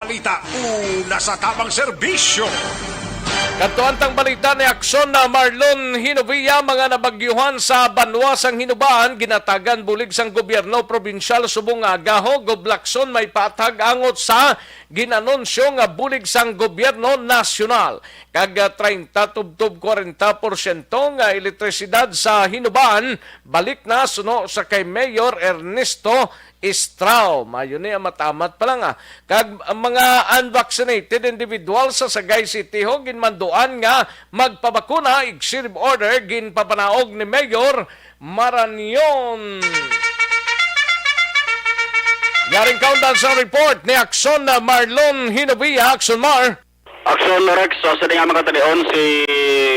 Balita, una sa tamang serbisyo. Kadto ang balita ni Akson na Marlon Hinovia. Mga nabagyuhan sa banwa sang Hinobaan ginatagan bulig sang gobyerno probinsyal subong nga agaho, Gob Lacson, may patag angot sa ginanunsyo nga bulig sang gobyerno nasyonal, kag, ah, treinta tubtob kwarenta porsyento nga elektrisidad sa Hinobaan balik na suno sa kay Mayor Ernesto Estrao. Mayo ni, amat-amat pa lang, ah. Kag ang mga unvaccinated individual sa Sagay City ho ginmanduan nga magpabakuna, executive order ginpapanaog ni Mayor Maranion. Yaring kaundan sa report ni Akson Marlon Hinovia. Akson Mar. Akson Rex, sa sini nga mga talion, si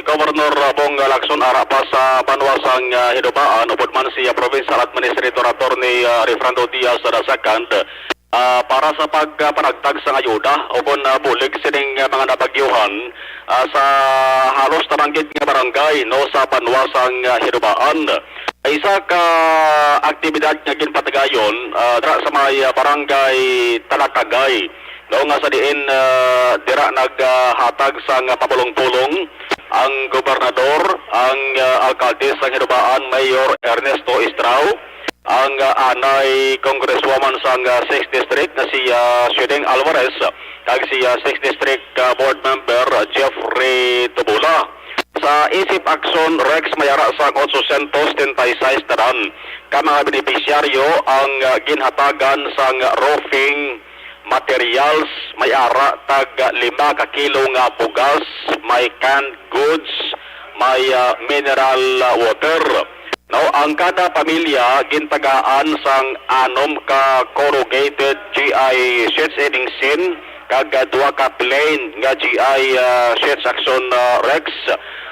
Governor Bong Lacson ara pa sa banwa sang, ah, Hinobaan, upod man si, ah, Provincial Administrator Attorney, ah, Refrando Diaz the second, ah, para sa pagpanagtag sang ayuda o kon, ah, bulig sining, ah, mga nabagyuhan, ah, sa halos tabanggit nga barangay, no, sa banwa sang, ah, Hinobaan. Isa ka aktibidad nga ginpatigayon, ah, dira sa may, ah, barangay Talakagay, no, nga sa diin, ah, dira naghatag sang pabulong-pulong ang gobernador, ang, ah, alkalde sang Hinobaan, Mayor Ernesto Estrao, ang, ah, anay congresswoman sang, ah, sixth District nga si, ah, Shuding Alvarez, kag si, ah, sixth District, ah, Board Member, ah, Jeffrey Tubula. Sa isip aksyon, Rex, may ara sang otsosyentos setenta y seis tanan ka mga benepisyaryo ang, ah, ginhatagan sang roofing materials, may ara tag lima ka kilo nga bugas, may canned goods, may, ah, mineral, ah, water. No, ang kada pamilya gintagaan sang anom ka corrugated G I sheets, ibig sin, kag, ah, duha ka plain nga G I, ah, sheets, aksyon, ah, Rex.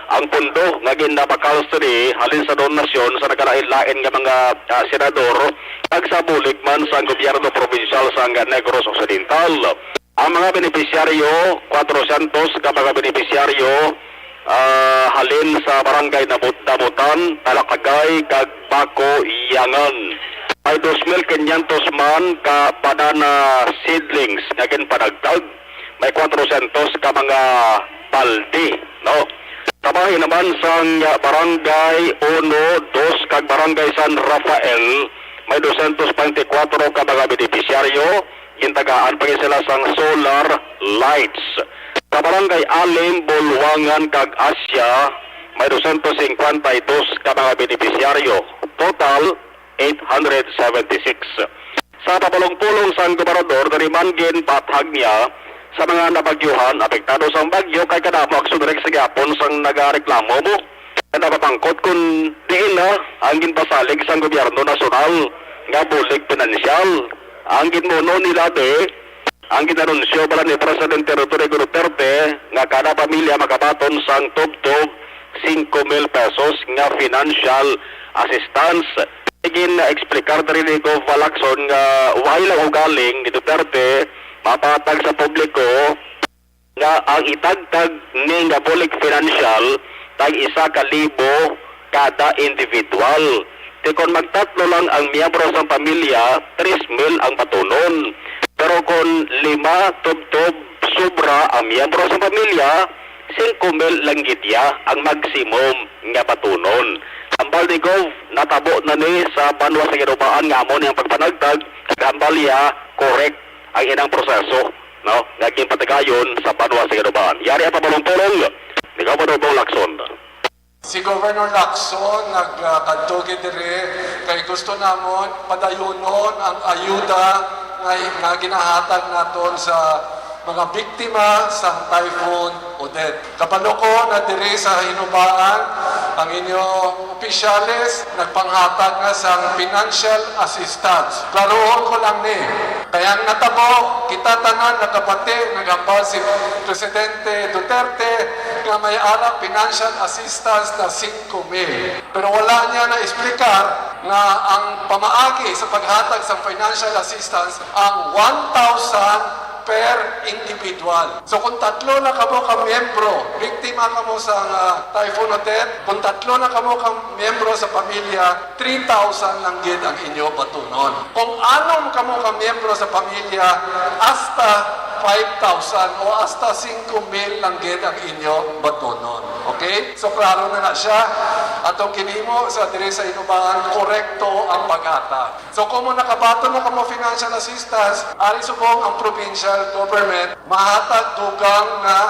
Ang pondo nga ginabakal sini halin sa donasyon sa nagalain-lain nga mga, ah, senador kag sa bulig man sang gobyerno probinsyal sang Negros Occidental. Ang mga benepisyaryo, kwatrosyentos ka mga benepisyaryo, ah, halin sa Barangay Nabut-, Dabutan, Talakagay, kag Baco, Yangan. May dos mil kinyentos man ka banana seedlings nga ginpanagtag. May kwatrosyentos ka mga balde, no? Sa bahin naman sang Barangay Uno, Dos, kag Barangay San Rafael, may dosyentos bente kwatro ka mga benepisyaryo. Gintagaan pa gid sila sang solar lights. Sa Barangay Alim, Bulwangan, kag Asia, may dosyentos singkwenta y dos ka mga benepisyaryo. Total, eight hundred seventy-six. Sa pabulong-pulong sang gobernador, diri man ginpatag niya sa mga nabagyuhan, apektado sang bagyo, kay kadamo aksyon diri sa gihapon sang nagareklamo mo. Nagapamangkot kon diin na ang ginpasalig sang gobyerno nasyonal nga bulig pinansyal. Ang ginmuno nila di, ang ginanunsyo bala ni Presidente Rodrigo Duterte nga kada pamilya makabaton sang tubtob singko mil pesos nga financial assistance. Gin-explicar diri ni Gov Lacson nga wala lang ugaling ni Duterte mapatag sa publiko nga ang itagtag ni nga bulig financial tag isa ka libo kada individual. Ti kon magtatlo lang ang miyembro sang pamilya, tres mil ang batunon. Pero kon lima tubtob sobra ang miyembro sang pamilya, singko mil lang gid iya ang maximum nga batunon. Hambal ni Gov, natabo na ni sa banwa sa Ginubaan nga amo ni ang pagpanagtag, kag hambal iya, correct ang inang proseso, no, nga ginpatigayon sa banwa sa Ginubaan. Yari ang pabulong-pulong ni Governor Bong Lacson. Si Governor Lacson nagkadto gid diri kay gusto namon padayonon ang ayuda nga, nga ginahatag naton sa mga biktima sang Typhoon Odette. Kabalo ko na diri sa Hinubaan ang inyo opisyales nagpanghatag na sang financial assistance. Klarohon ko lang ni, kay ang natabo, kita tanan nakabati, naghambal si Presidente Duterte nga may ara financial assistance na singko mil. Pero wala niya na-explicar nga ang pamaagi sa paghatag sa financial assistance ang one thousand per individual. So kung tatlo na kamo ka miyembro, biktima kamo sa, ah, Typhoon Odette, kung tatlo na kamo ka miyembro sa pamilya, three thousand lang gid ang inyo batunon. Kung anom kamo ka miyembro sa pamilya, hasta five thousand o hasta singko mil lang gid ang inyo batonon. Okay? So, klaro na na siya. Atong kinimo sa diri sa Hinobaan, korekto ang paghatag. So, kung mo nakabaton na kamo financial assistance, ari subong ang provincial government mahatag dugang nga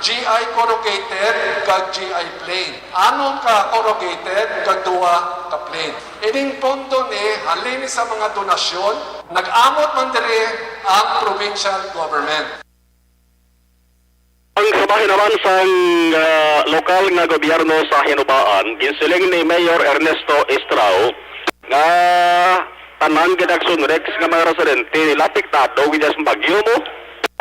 G I corrugated kag G I plain. Anom ka corrugated kag duha ka plain. Ining pondo ni halin ni sa mga donasyon, nag-amot man diri ang provincial government. Ang sa bahin naman sang, ah, lokal nga gobyerno sa Hinobaan, ginsiling ni Mayor Ernesto Estrao nga tanan gid ang Sunrex nga mga residente nila apektado gid sa bagyo mo.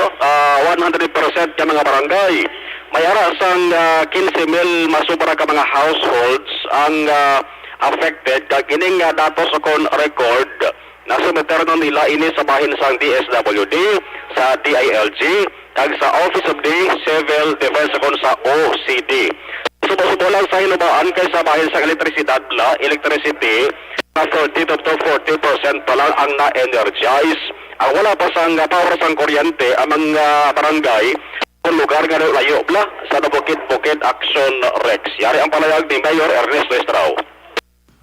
Ah, one hundred percent ka mga barangay. May ara sang, ah, quince mil masobra ka mga households ang, ah, affected, kag ining, ah, datos ukon record, nasumiter na nila ini sa bahin sang D S W D, sa D I L G, kag sa Office of the Civil Defense ukon sa O C D. Subo-subo lang sa Hinobaan kay sa bahin sang elektrisidad bala, electricity, sa thirty to forty percent pa lang ang na-energize. Ang wala pa sang power sang kuryente ang mga barangay o lugar nga layo bala sa nabukid-bukid Action Rex. Yari ang palayag ni Mayor Ernesto Estrao.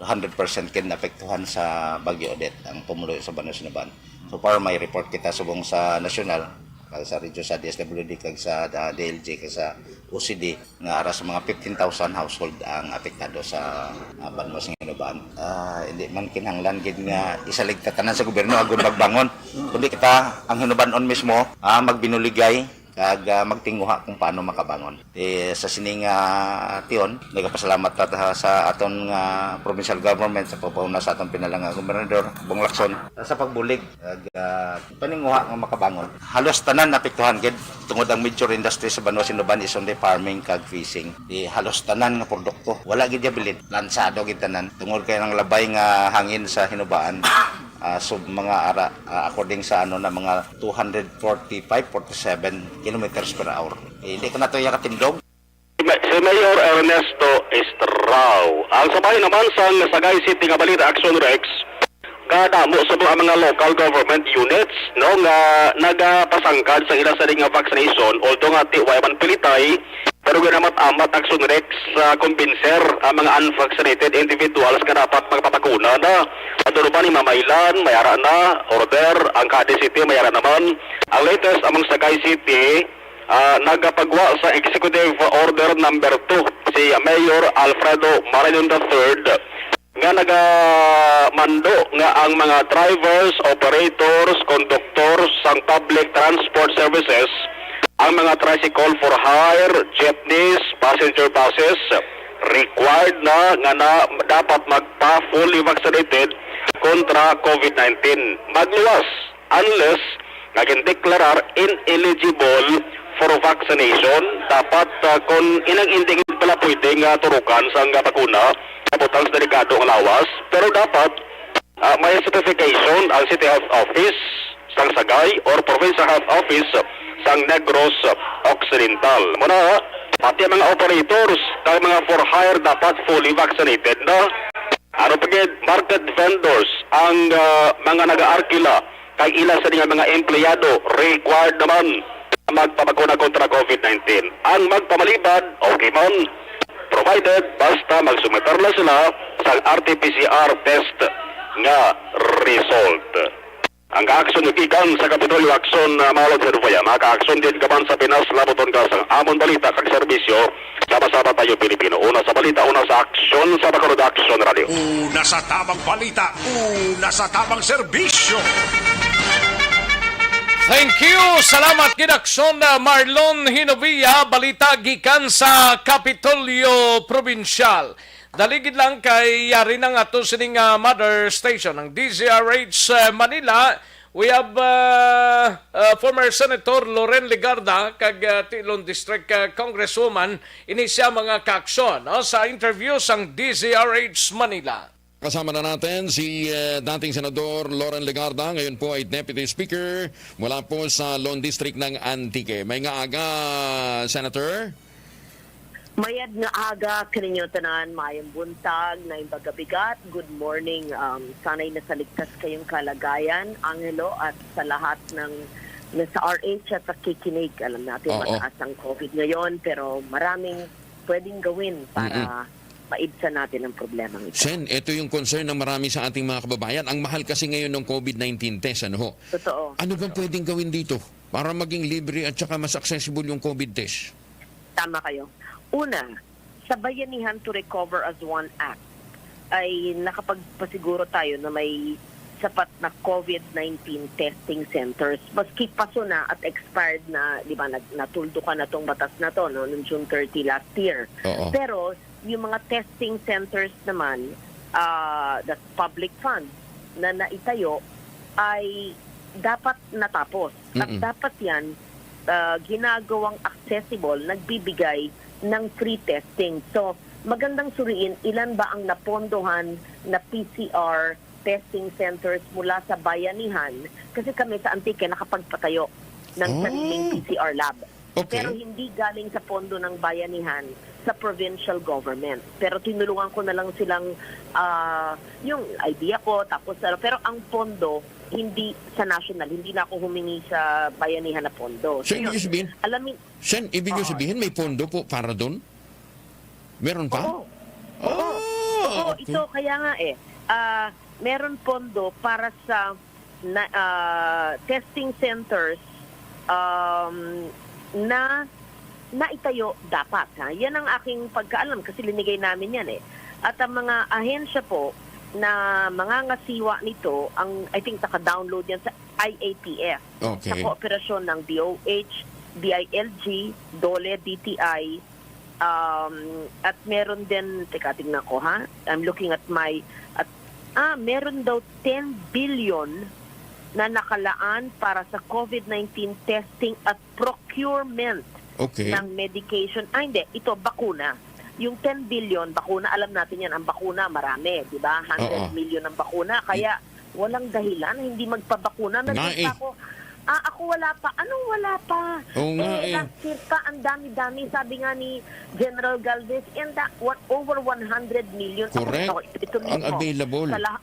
Hundred percent kin naapektuhan sa Bagyo Odette ang pumulo sa Banwa Sinaban. So far, may report kita subong sa nasyonal, kag sa radyo sa D S W D, kag sa, ah, D L G, kag sa O C D, nga ara sa mga fifteen thousand household ang apektado sa, ah, Banwa sa Hinobaan. Ah, hindi man kinahanglan gid nga isalig ta tanan sa gobyerno agud magbangon, kundi kita, ang Hinobanon mismo, ah, magbinuligay kag, ah, magtinguha kung paano makabangon. Eh, sa sining, ah, tion, nagapasalamat ta, ta sa aton nga provincial government sa pagpauna sa aton pinalangga nga gobernador, Bong Lacson, sa pagbulig kag, ah, paninguha nga makabangon. Halos tanan naapektuhan gid tungod ang major industry sa Banwa Sinaban is only farming kag fishing. Di halos tanan nga produkto, wala gid ya bilin. Lansado gid tanan tungod kay ang labay nga hangin sa Hinobaan, ah, sub mga ara, ah, according sa ano na mga two hundred forty-five, forty-seven kilometers per hour. Eh, hindi ka na to iya katindog. Si Ma-, si Mayor Ernesto Estrao. Ang sa bahin naman sang Sagay City nga balita, Action Rex, kadamo sa mga, mga local government units, no, nga nagapasangkad sa ila sa nga vaccination, although nga ti way man pilitay, pero ginamat-amat, Action Rex, sa kumbinser ang mga unvaccinated individuals nga dapat magpabakuna na. Ato naman ni Mamaylan, may ara na, order, ang Cadiz City, may ara naman. Ang latest among Sagay City, ah, nagapagwa sa Executive Order Number Two, si Mayor Alfredo Marañon the third, nga nagamando nga ang mga drivers, operators, conductors sang public transport services, ang mga tricycle for hire, jeepneys, passenger buses, required na nga na dapat magpa-fully vaccinated kontra COVID nineteen. Magluwas unless nga gindeklarar ineligible for vaccination. Dapat, ah, kung inang hindi pala pwede nga turukan sang bakuna, kabutang sa delikado nga lawas, pero dapat, ah, may certification ang City Health Office sang Sagay or Provincial Health Office sang Negros Occidental. Muna, pati ang mga operators kag mga for hire dapat fully vaccinated na. Ano pa gid, market vendors, ang, ah, mga nag-aarkila kag ila sa nga mga empleyado, required naman magpabakuna kontra COVID nineteen. Ang magpamalibad, okay man, provided basta magsumiter lang sila sa R T P C R test nga result. Ang kaaksyon gikan sa Kapitolyo Aksyon, ah, mga Lord Herboya, mga kaaksyon din ka man sa Pinas, labuton ka sa amon balita kag serbisyo. Sama-sama tayo, Pilipino. Una sa balita, una sa aksyon, sa Bacolod Action Radio. Una sa tamang balita, una sa tamang serbisyo. Thank you. Salamat gid, Aksyon, ah, Marlon Hinovia. Balita gikan sa Kapitolyo Probinsyal. Dali gid lang kay yari na nga to sining, ah, mother station, ang D Z R H, ah, Manila. We have, ah, ah, former Senator Loren Legarda kag, ah, Tilon District, ah, Congresswoman, ini siya mga kaaksyon, no, sa interview sang D Z R H Manila. Kasama na natin si, ah, dating Senador Loren Legarda, ngayon po ay Deputy Speaker mula po sa Lone District ng Antique. Maayong aga, Senator. Mayad nga aga kaninyo tanan, maayong buntag, naay pagkabigat, good morning. Um, sana'y nasa ligtas kayong kalagayan, Angelo, at sa lahat ng na sa R H at nakikinig. Alam natin, Oo. mataas ang COVID ngayon, pero maraming pwedeng gawin para Mm-mm. maibsan natin ang problemang ito. Sen, ito yung concern ng marami sa ating mga kababayan. Ang mahal kasi ngayon ng COVID nineteen test, ano ho? Totoo. Ano bang Totoo. pwedeng gawin dito para maging libre at saka mas accessible yung COVID test? Tama kayo. Una, sa Bayanihan to Recover as One Act, ay nakapagpasiguro tayo na may sapat na COVID nineteen testing centers. Maski paso na at expired na, di ba, nag-, natuldukan na tong batas na to, no, noong June thirty last year. Oo. Pero yung mga testing centers naman, ah, the public fund na naitayo ay dapat natapos. At Mm-mm. dapat yan, ah, ginagawang accessible, nagbibigay ng free testing. So, magandang suriin, ilan ba ang napondohan na P C R testing centers mula sa Bayanihan? Kasi kami sa Antique, nakapagpatayo ng Oh. sariling P C R lab. Okay. Pero hindi galing sa pondo ng Bayanihan, sa provincial government. Pero tinulungan ko na lang silang, ah, yung idea ko, tapos, ah, pero ang pondo, hindi sa national, hindi na ako humingi sa Bayanihan na pondo. So, So, ibig yun, sabihin, alamin, Sen, ibig Oo. sabihin may pondo po para doon? Meron pa? Oo. Oo. Ah, Oo, okay. ito, kaya nga eh, ah, meron pondo para sa na, ah, testing centers, um, na naitayo dapat, ha? Yan ang aking pagkaalam kasi linigay namin yan eh. At ang mga ahensya po na mangangasiwa nito, ang, I think, naka-download yan sa I A T F, Okay. sa kooperasyon ng D O H, D I L G, DOLE, D T I, um, at meron din, teka, tingnan ko, ha? I'm looking at my, at, ah, meron daw ten billion na nakalaan para sa COVID nineteen testing at procurement Okay. ng medication. Ah, hindi. Ito, bakuna. Yung ten billion, bakuna, alam natin yan. Ang bakuna, marami, di ba? Oo. Hundred million ang bakuna. Kaya, walang dahilan na hindi magpabakuna. Nga Nagpunta eh. ako, ah, ako wala pa. Anong wala pa? Oo nga Eh, eh. last year pa, ang dami-dami. Sabi nga ni General Galvez, and that, what, over one hundred million. Ako, Correct. ako, ito, ito Ang mismo. available. Sa lah-,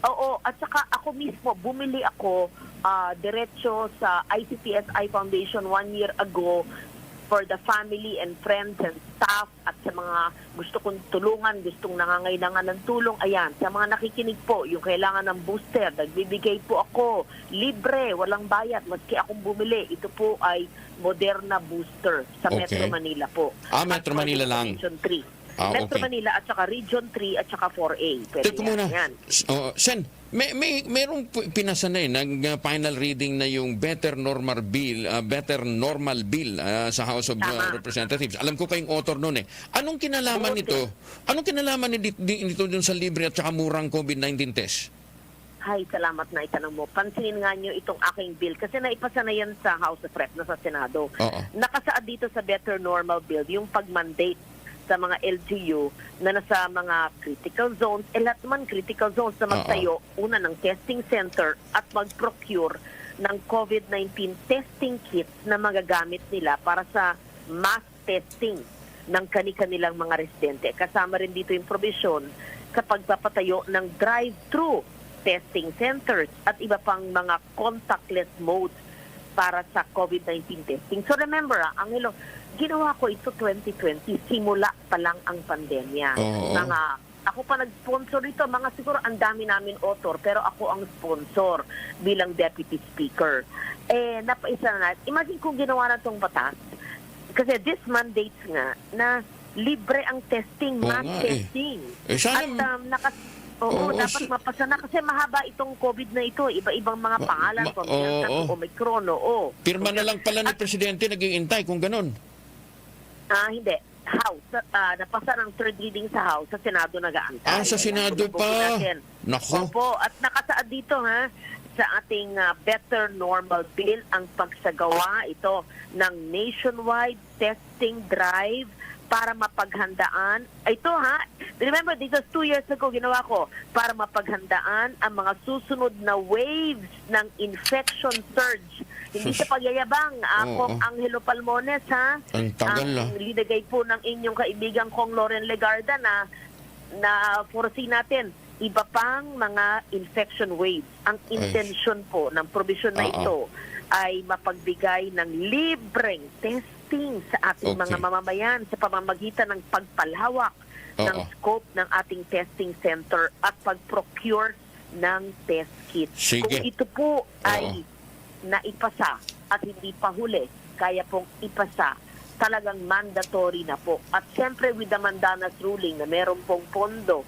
Oo, at saka ako mismo, bumili ako, ah, diretso sa I C T S I Foundation one year ago for the family and friends and staff at sa mga gusto kong tulungan, gustong nangangailangan ng tulong. Ayan, sa mga nakikinig po, yung kailangan ng booster, nagbibigay po ako, libre, walang bayad, maski akong bumili. Ito po ay Moderna booster sa Metro Okay. Manila po. Ah, At Metro for Manila lang. Region three. Ah, Metro okay. Manila at saka Region three at saka four A. Pwede Teka yan. muna. Yan. S-, oh, Sen, may, may, merong pu-, pinasa na eh, nag, uh, final reading na yung Better Normal Bill, uh, Better Normal Bill, uh, sa House of, uh, Tama. Representatives. Alam ko kayong author nun eh. Anong kinalaman Oo, nito? sir. Anong kinalaman ni di-, di-, nito dun sa libre at saka murang COVID nineteen test? Hay, salamat na itanong mo. Pansinin nga nyo itong aking bill kasi naipasa na yan sa House of Rep, na sa Senado. Oo. Nakasaad dito sa Better Normal Bill yung pag-mandate sa mga L G U na nasa mga critical zones, eh, lahat naman critical zones na Oo. magtayo, una, ng testing center at mag-procure ng COVID nineteen testing kits na magagamit nila para sa mass testing ng kani-kanilang mga residente. Kasama rin dito yung probisyon sa pagpapatayo ng drive-through testing centers at iba pang mga contactless modes para sa COVID nineteen testing. So, remember, ah, Angelo, ginawa ko ito twenty twenty, simula pa lang ang pandemya. Oo. Mga, ako pa nag-sponsor nito, mga siguro ang dami namin author, pero ako ang sponsor bilang deputy speaker. Eh, napaisa na. Imagine kung ginawa na tong batas, kasi this mandates nga na libre ang testing, Oo mass nga eh. testing. Eh, sana At, um, nakas-, oo, Oo, dapat si mapasa na kasi mahaba itong COVID na ito. Iba-ibang mga Ma-, pangalan, ma-, from Delta to oo. Omicron, oo. Pirma na lang pala ni At Presidente nag-iintay kung ganun. Ah, hindi. House, ah, napasa ng third reading sa House, sa Senado nag-aantay. Ah, sa Ayan, Senado tuloy-tuloy pa. natin. Nako. Opo, at nakasaad dito, ha, sa ating, ah, Better Normal Bill ang pagsagawa ito ng nationwide testing drive para mapaghandaan. Ito, ha, remember, this was two years ago, ginawa ko, para mapaghandaan ang mga susunod na waves ng infection surge. Hindi Sus. sa pagyayabang, ah, Oo. Kong Angelo Palmones, ha? Ang tagal, Ang ah. linagay po ng inyong kaibigan Kong Loren Legarda na, na foresee natin iba pang mga infection waves. Ang Ay. intensyon po ng probisyon na Oo. ito ay mapagbigay ng libreng testing sa ating mga Okay. mamamayan sa pamamagitan ng pagpalawak ng Oo. scope ng ating testing center at pag-procure ng test kit. Sige. Kung ito po Oo. ay naipasa at hindi pa huli, kaya pong ipasa, talagang mandatory na po. At siyempre, with the Mandanas ruling na meron pong pondo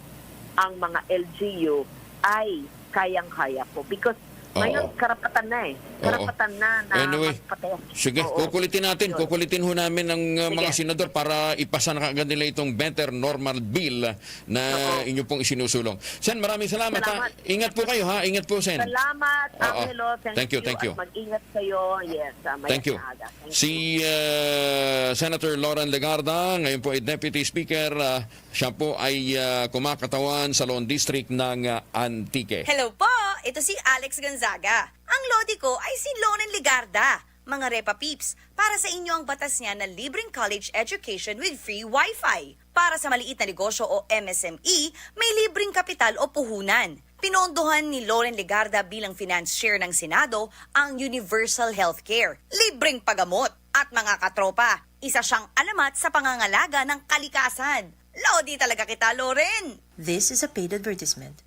ang mga L G U, ay kayang-kaya po. Because ngayon, Oo. karapatan na eh. Oo. Karapatan na na Anyway, magpa-test. sige, Oo. kukulitin natin, Yun. kukulitin ho namin ang, uh, mga Sige. senador para ipasa na kaagad nila itong better normal bill na Oo. inyo pong isinusulong. Sen, maraming salamat, ha. Salamat. Ingat po kayo, ha. Ingat po, Sen. Salamat, Oo. Angelo. Thank Thank you, you, thank you. At mag-ingat kayo. Yes, ah, mayat Thank you. na aga. Thank Si, you. uh, Senator Loren Legarda, ngayon po ay Deputy Speaker. Uh, siya po ay, uh, kumakatawan sa Law District ng, uh, Antique. Hello po! Ito si Alex Gonzaga. Ang lodi ko ay si Loren Legarda. Mga Repa Peeps, para sa inyo ang batas niya na libreng college education with free wifi. Para sa maliit na negosyo o M S M E, may libreng kapital o puhunan. Pinondohan ni Loren Legarda bilang finance chair ng Senado ang universal healthcare, libreng pagamot, at mga katropa. Isa siyang alamat sa pangangalaga ng kalikasan. Lodi talaga kita, Loren! This is a paid advertisement.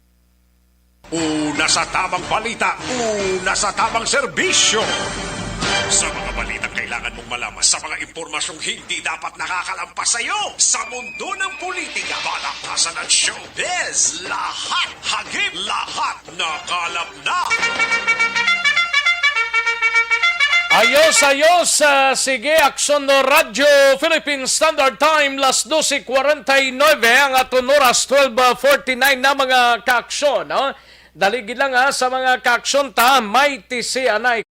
Una sa tamang balita, una sa tamang serbisyo. Sa mga balitang kailangan mong malaman, sa mga impormasyong hindi dapat nakakalampas sa iyo, sa mundo ng politika, balaktasan at showbiz, lahat hagip, lahat nakalap na. Ayos, ayos. Ah, sige, Aksyon no Radyo Philippine Standard Time, las doce cuarenta y nueve ang aton oras, twelve forty-nine na, mga kaaksyon, no? Dali gid lang, ha, sa mga kaaksyon ta, may tisianay.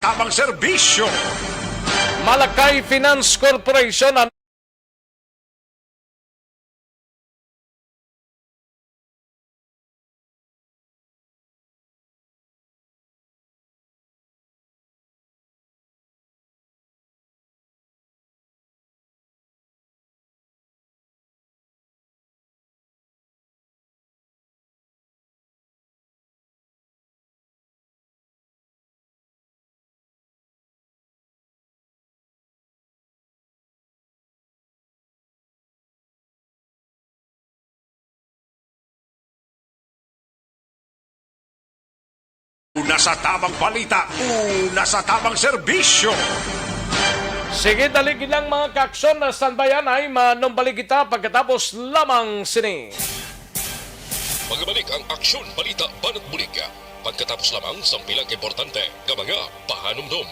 Tamang serbisyo. Malacay Finance Corporation. Una sa tamang balita, una sa tamang serbisyo. Sige, dali lang, mga kaaksyon, na standby anay, manumbalik kita pagkatapos lamang sini. Magbalik ang Aksyon Balita Banat Bulig pagkatapos lamang sang pila ka importante nga mga pahanumdom.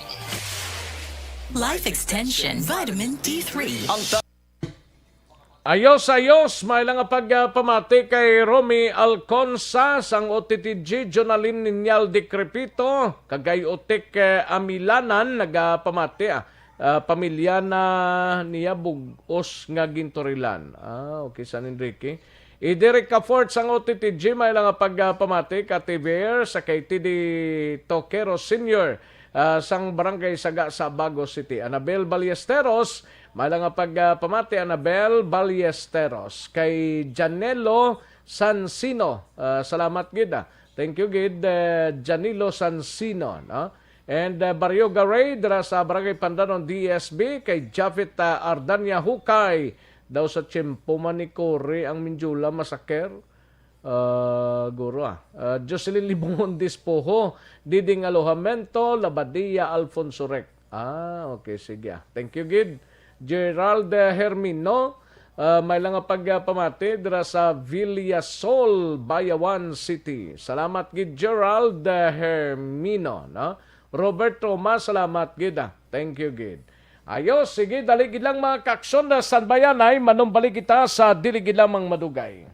Life Extension Vitamin D three. Ang ta- Ayos, ayos. May lang nga pagpamati kay Romy Alconsa sang O T T G, Jonalyn Niñal Decrepito, kag kay Otik, eh, Amilanan, nagapamati, ah, ah, pamilya na niya bug-os nga ginturilan. Ah, okay, San Enrique. I Derek Cafort sang O T T G, may lang nga pagpamati ka T V R sa kay T D Toquero Senior, ah, sang Barangay Saga sa Bago City. Anabel Ballesteros, may lang nga pagpamati, Anabel Ballesteros. Kay Janelo Sansino, ah, salamat gid, ah. Thank you gid, eh, Janilo Sansino, no? And, uh, Barrio Garay, dira sa Barangay Pandanon, D S B, kay Japhet, uh, Ardania Hukay, daw sa tiyempo man ni Cory ang Mindiola Massacre. Uh, guro, ah. Uh, Jocelyn Libongon Dispoho, Diding Alojamento, Labadia, Alfonso Rec. Ah, okay, sige, ah. Thank you, gid. Gerald, uh, Hermino, uh, may lang nga pagpamati dira sa Villasol, Bayawan City. Salamat gid, Gerald, uh, Hermino, no? Robert Thomas, salamat gid, ah. Thank you gid. Ayos, sige, dali gid lang, mga kaaksyon, na sanbayanay, manumbalik kita sa dili gid lamang madugay.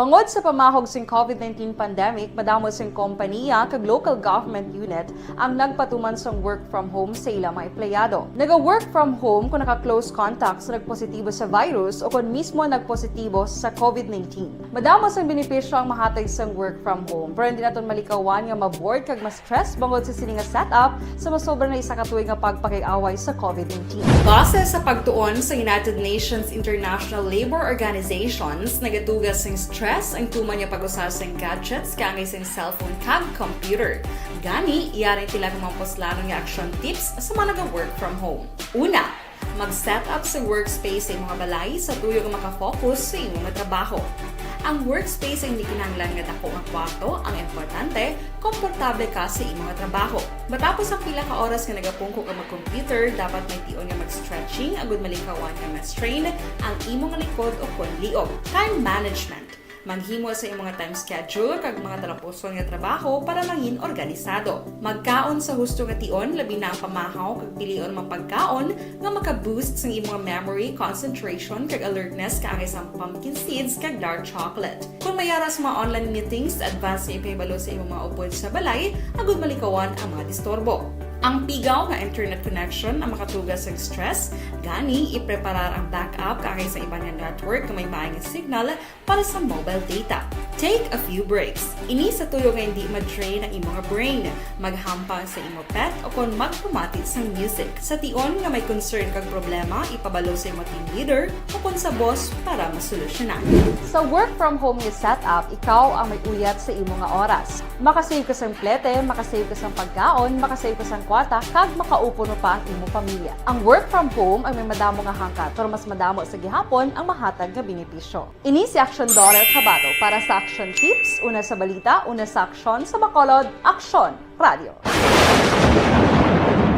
Bangod sa pamahog sing COVID nineteen pandemic, madamo sing kompaniya kag local government unit ang nagpatuman sang work from home sa ila mga empleyado. Naga-work from home kon naka-close contact sa nagpositibo sa virus o kon mismo nagpositibo sa COVID nineteen. Madamo sang benepisyo ang mahatag sang work from home, pero hindi naton malikawan nga ma-bored kag ma-stress bangod sa sini nga setup sa masobra na isa ka tuig nga pagpakig-away sa COVID nineteen. Base sa pagtuon sa United Nations International Labour Organizations, nagatuga sing stress ang tuman nga pag-usa sing gadgets kaangay sing cellphone kag computer. Gani, yari ang pila ka mga puslanon nga action tips sa mga naga-work from home. Una, mag-set up sa workspace sa imong balay sa tuyo nga makafocus sa imong trabaho. Ang workspace ay hindi kinahanglan nga dako nga kwarto, ang importante, komportable ka sa imong trabaho. Matapos ang pila ka oras nga nagapungko ka mag-computer, dapat may tion nga mag-stretching agud malikawan nga ma-strain ang imong likod o kon liog. Time management. Maghimo sa imong time schedule kag mga talapuson nga trabaho para mangin organisado. Magkaon sa husto nga tion, labi na ang pamahaw kag pilion mga pagkaon nga maka-boost sang imong memory, concentration, kag alertness kaangay sang pumpkin seeds kag dark chocolate. Kung may ara sa mga online meetings, advance nga ipahibalo sa imong mga upod sa balay agud malikawan ang mga disturbo. Ang pigaw nga internet connection ang makatuga sang stress, gani ipreparar ang backup kaangay sa iban nga network nga may maayong signal para sa mobile data. Take a few breaks. Ini sa tuyo nga hindi ma-drain ang imong brain. Maghampang sa imo pet o kon magpamati sang music. Sa tion nga may concern kag problema, ipabalo sa imo team leader o kon sa boss para masolusyonan. Sa work from home nga setup, ikaw ang may uyat sa imo nga oras. Makasave ka sang plete, makasave ka sang pagkaon, makasave ka sang kwarta, kag makaupo pa ang imo pamilya. Ang work from home ay may madamo nga hangkat, pero mas madamo sa gihapon ang mahatag nga benepisyo. Ini si Action Daughter Kabato para sa Action Tips, una sa balita, una sa aksyon, sa Bacolod, Aksyon Radio.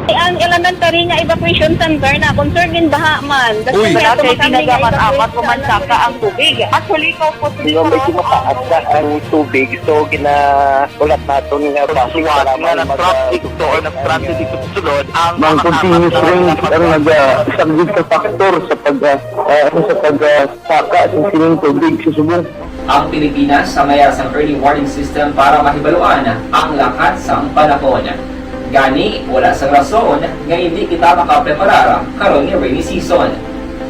Ang elementary nga evacuation center na concern din baha man. Kasi Uy. Wala kay tinaga man apat o man saka ang tubig. Actually, ikaw po, Di ba, medyo mataas na ang tubig, so ginaulat naton nga basi nga nag-traffic to or nag-traffic dito sa sulod ang mga continuous rain ang nag-, ah, isang big factor sa pag, ah, ah, ano, sa pag, ah, saka sa sining tubig sa subong. Ang Pilipinas sa mayar sang early warning system para mahibaluan ang lakat sang panahon. Gani, wala sang rason nga hindi kita makapreparar karon nga rainy season.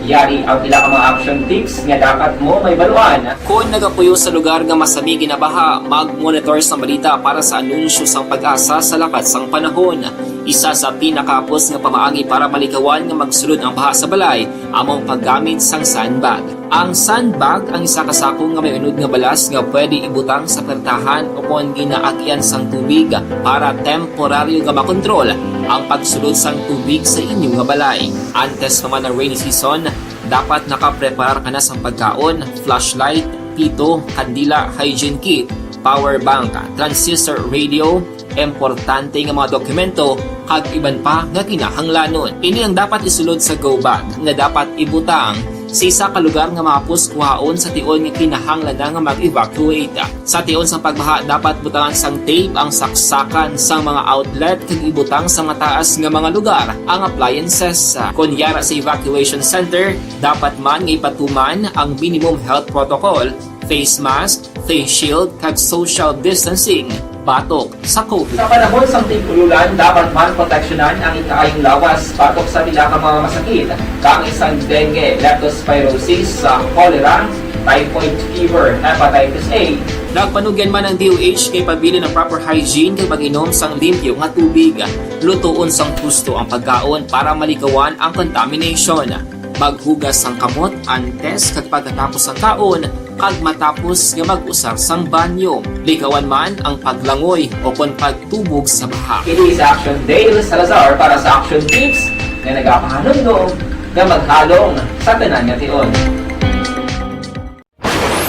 Yari ang pila ka mga action tips nga dapat mo mahibaluan. Kon nagapuyo sa lugar nga masami ginabaha, mag-monitor sang balita para sa anunsyo sang PAGASA sa lakat sang panahon. Isa sa pinakahapos nga pamaagi para malikawan nga magsulod ang baha sa balay amo ang paggamit sang sandbag. Ang sandbag ang isa ka sako nga may unod nga balas nga pwede ibutang sa pertahan o kon ginaagian sang tubig para temporaryo nga makontrol ang pagsulod sang tubig sa inyo nga balay. Antes pa man ang rainy season, dapat nakapreparar ka na sang pagkaon, flashlight, pito, kandila, hygiene kit, power bank, transistor radio, importante nga mga dokumento, kag iban pa nga kinahanglanon. Ini ang dapat isulod sa go bag nga dapat ibutang sa isa ka lugar nga mahapos kuhaon sa tion nga kinahanglan na nga mag-evacuate. Sa tion sang pagbaha, dapat butangan sang tape ang saksakan sang mga outlet kag ibutang sa mataas nga mga lugar ang appliances. Kon yara sa evacuation center, dapat man nga ipatuman ang minimum health protocol, face mask, face shield, kag social distancing batok sa COVID. Sa panahon sang tig-ululan, dapat man proteksyonan ang ikaayong lawas batok sa pila ka mga masakit, kang sang dengue, leptospirosis, sa cholera, typhoid fever, hepatitis A. Nagpanugyan man ang D O H kay pabilin ang proper hygiene kag pag-inom sang limpyo nga tubig, lutoon sang husto ang pagkaon para malikawan ang contamination. Maghugas sang kamot antes kag pagkatapos sang kaon, kag matapos nga mag-usar sang banyo. Likawan man ang paglangoy o kon pagtubog sa baha. Ini si Action Dale Salazar para sa Action Tips nga nagapahanumdom nga maghalong sa tanan nga tion.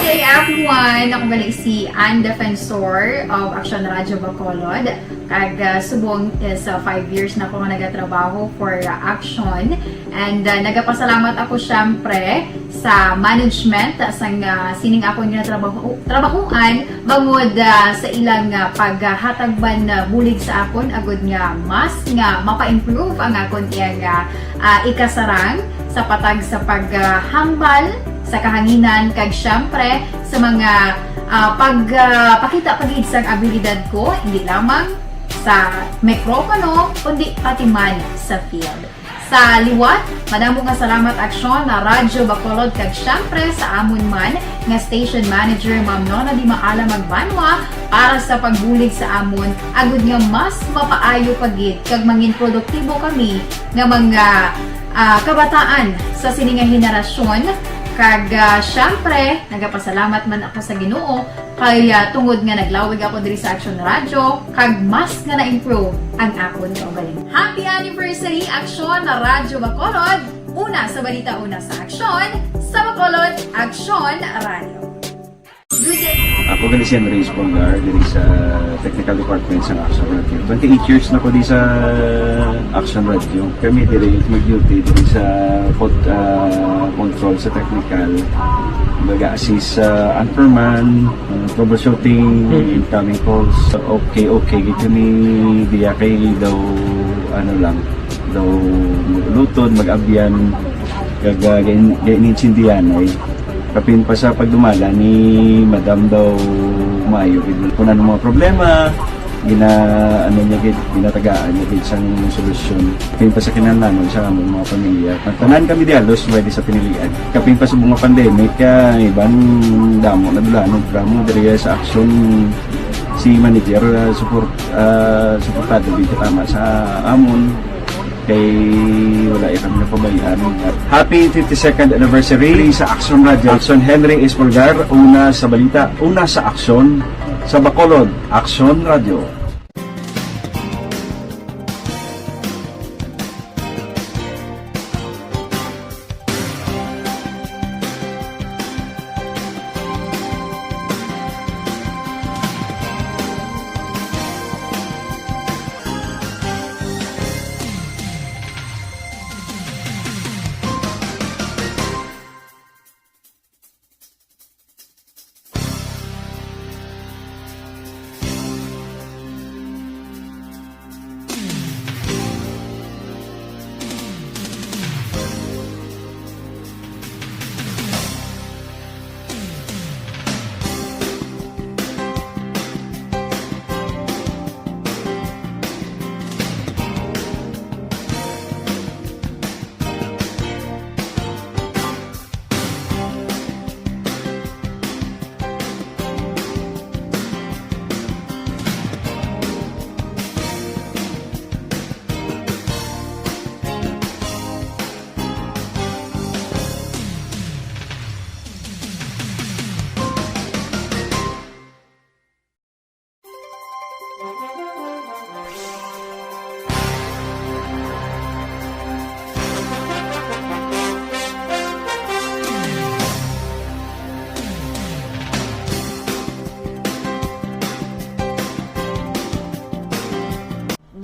Hey everyone! Ako gali si Ann Defensor of Action Radio Bacolod. Kag, ah, subong is, ah, five years na ako nga nagatrabaho for, ah, Action. And, ah, nagapasalamat ako, syempre, sa management, ah, sang, ah, sining akon nga trabaho, trabahoan, bangod, ah, sa ilang, ah, paghatag man, ah, bulig sa akon, agud nga mas nga mapa-improve ang akon iyang, ah, ah, ikasarang sa patag sa paghambal sa kahanginan, kag, syempre, sa mga, ah, pag, ah, pakita pa gid sang abilidad ko, hindi lamang sa mikropono, kundi pati man sa field. Sa liwat, madamo nga salamat, Aksyon, na Radyo Bacolod, kag, syempre, sa amon man nga station manager, Ma'am Nona Di Maala Magbanwa, para sa pagbulig sa amon, agud nga mas mapaayo pa gid kag mangin produktibo kami nga mga, ah, kabataan sa sini nga henerasyon. Kag, ah, syempre, nagapasalamat man ako sa Ginoo kay, ah, tungod nga naglawig ako diri sa Action Radio, kag mas nga na-improve ang akon kaugalingon. Happy anniversary, Action Radio Bacolod! Una sa balita, una sa aksyon, sa Bacolod, Action Radio. Ako gali si Henry Espolgar, diri sa technical department sa Action Radio. Twenty-eight years na ko di sa Action Radio. Kami diri mag-duty diri sa pod-, ah, control sa technical. Mag-assist sa anchorman, ah, troubleshooting, Mm. incoming calls. Okay, okay. Gito ni diya kay daw, ano lang, daw luton, mag-abyan. Kag, ah, gin-, gin-, gininsindihan ay. Kapin pa sa pagdumala ni Madam daw maayo gid. Kung ano mga problema, gina-, ano niya gid, ginatagaan niya gid sang solusyon. Kapin pa sa kinahanglanon sa among mga pamilya. Tanan kami di halos pwede sa pinilian. Kapin pa sa mga pandemic, ah, iban damo na dulanon, damo diri sa aksyon si manager, ah, support, ah, suportado gid katama sa amon. Kay wala ya kami napabayaan. Happy fifty-second anniversary sa Action Radio. Action Henry Espolgar, una sa balita, una sa aksyon, sa Bacolod, Action Radio.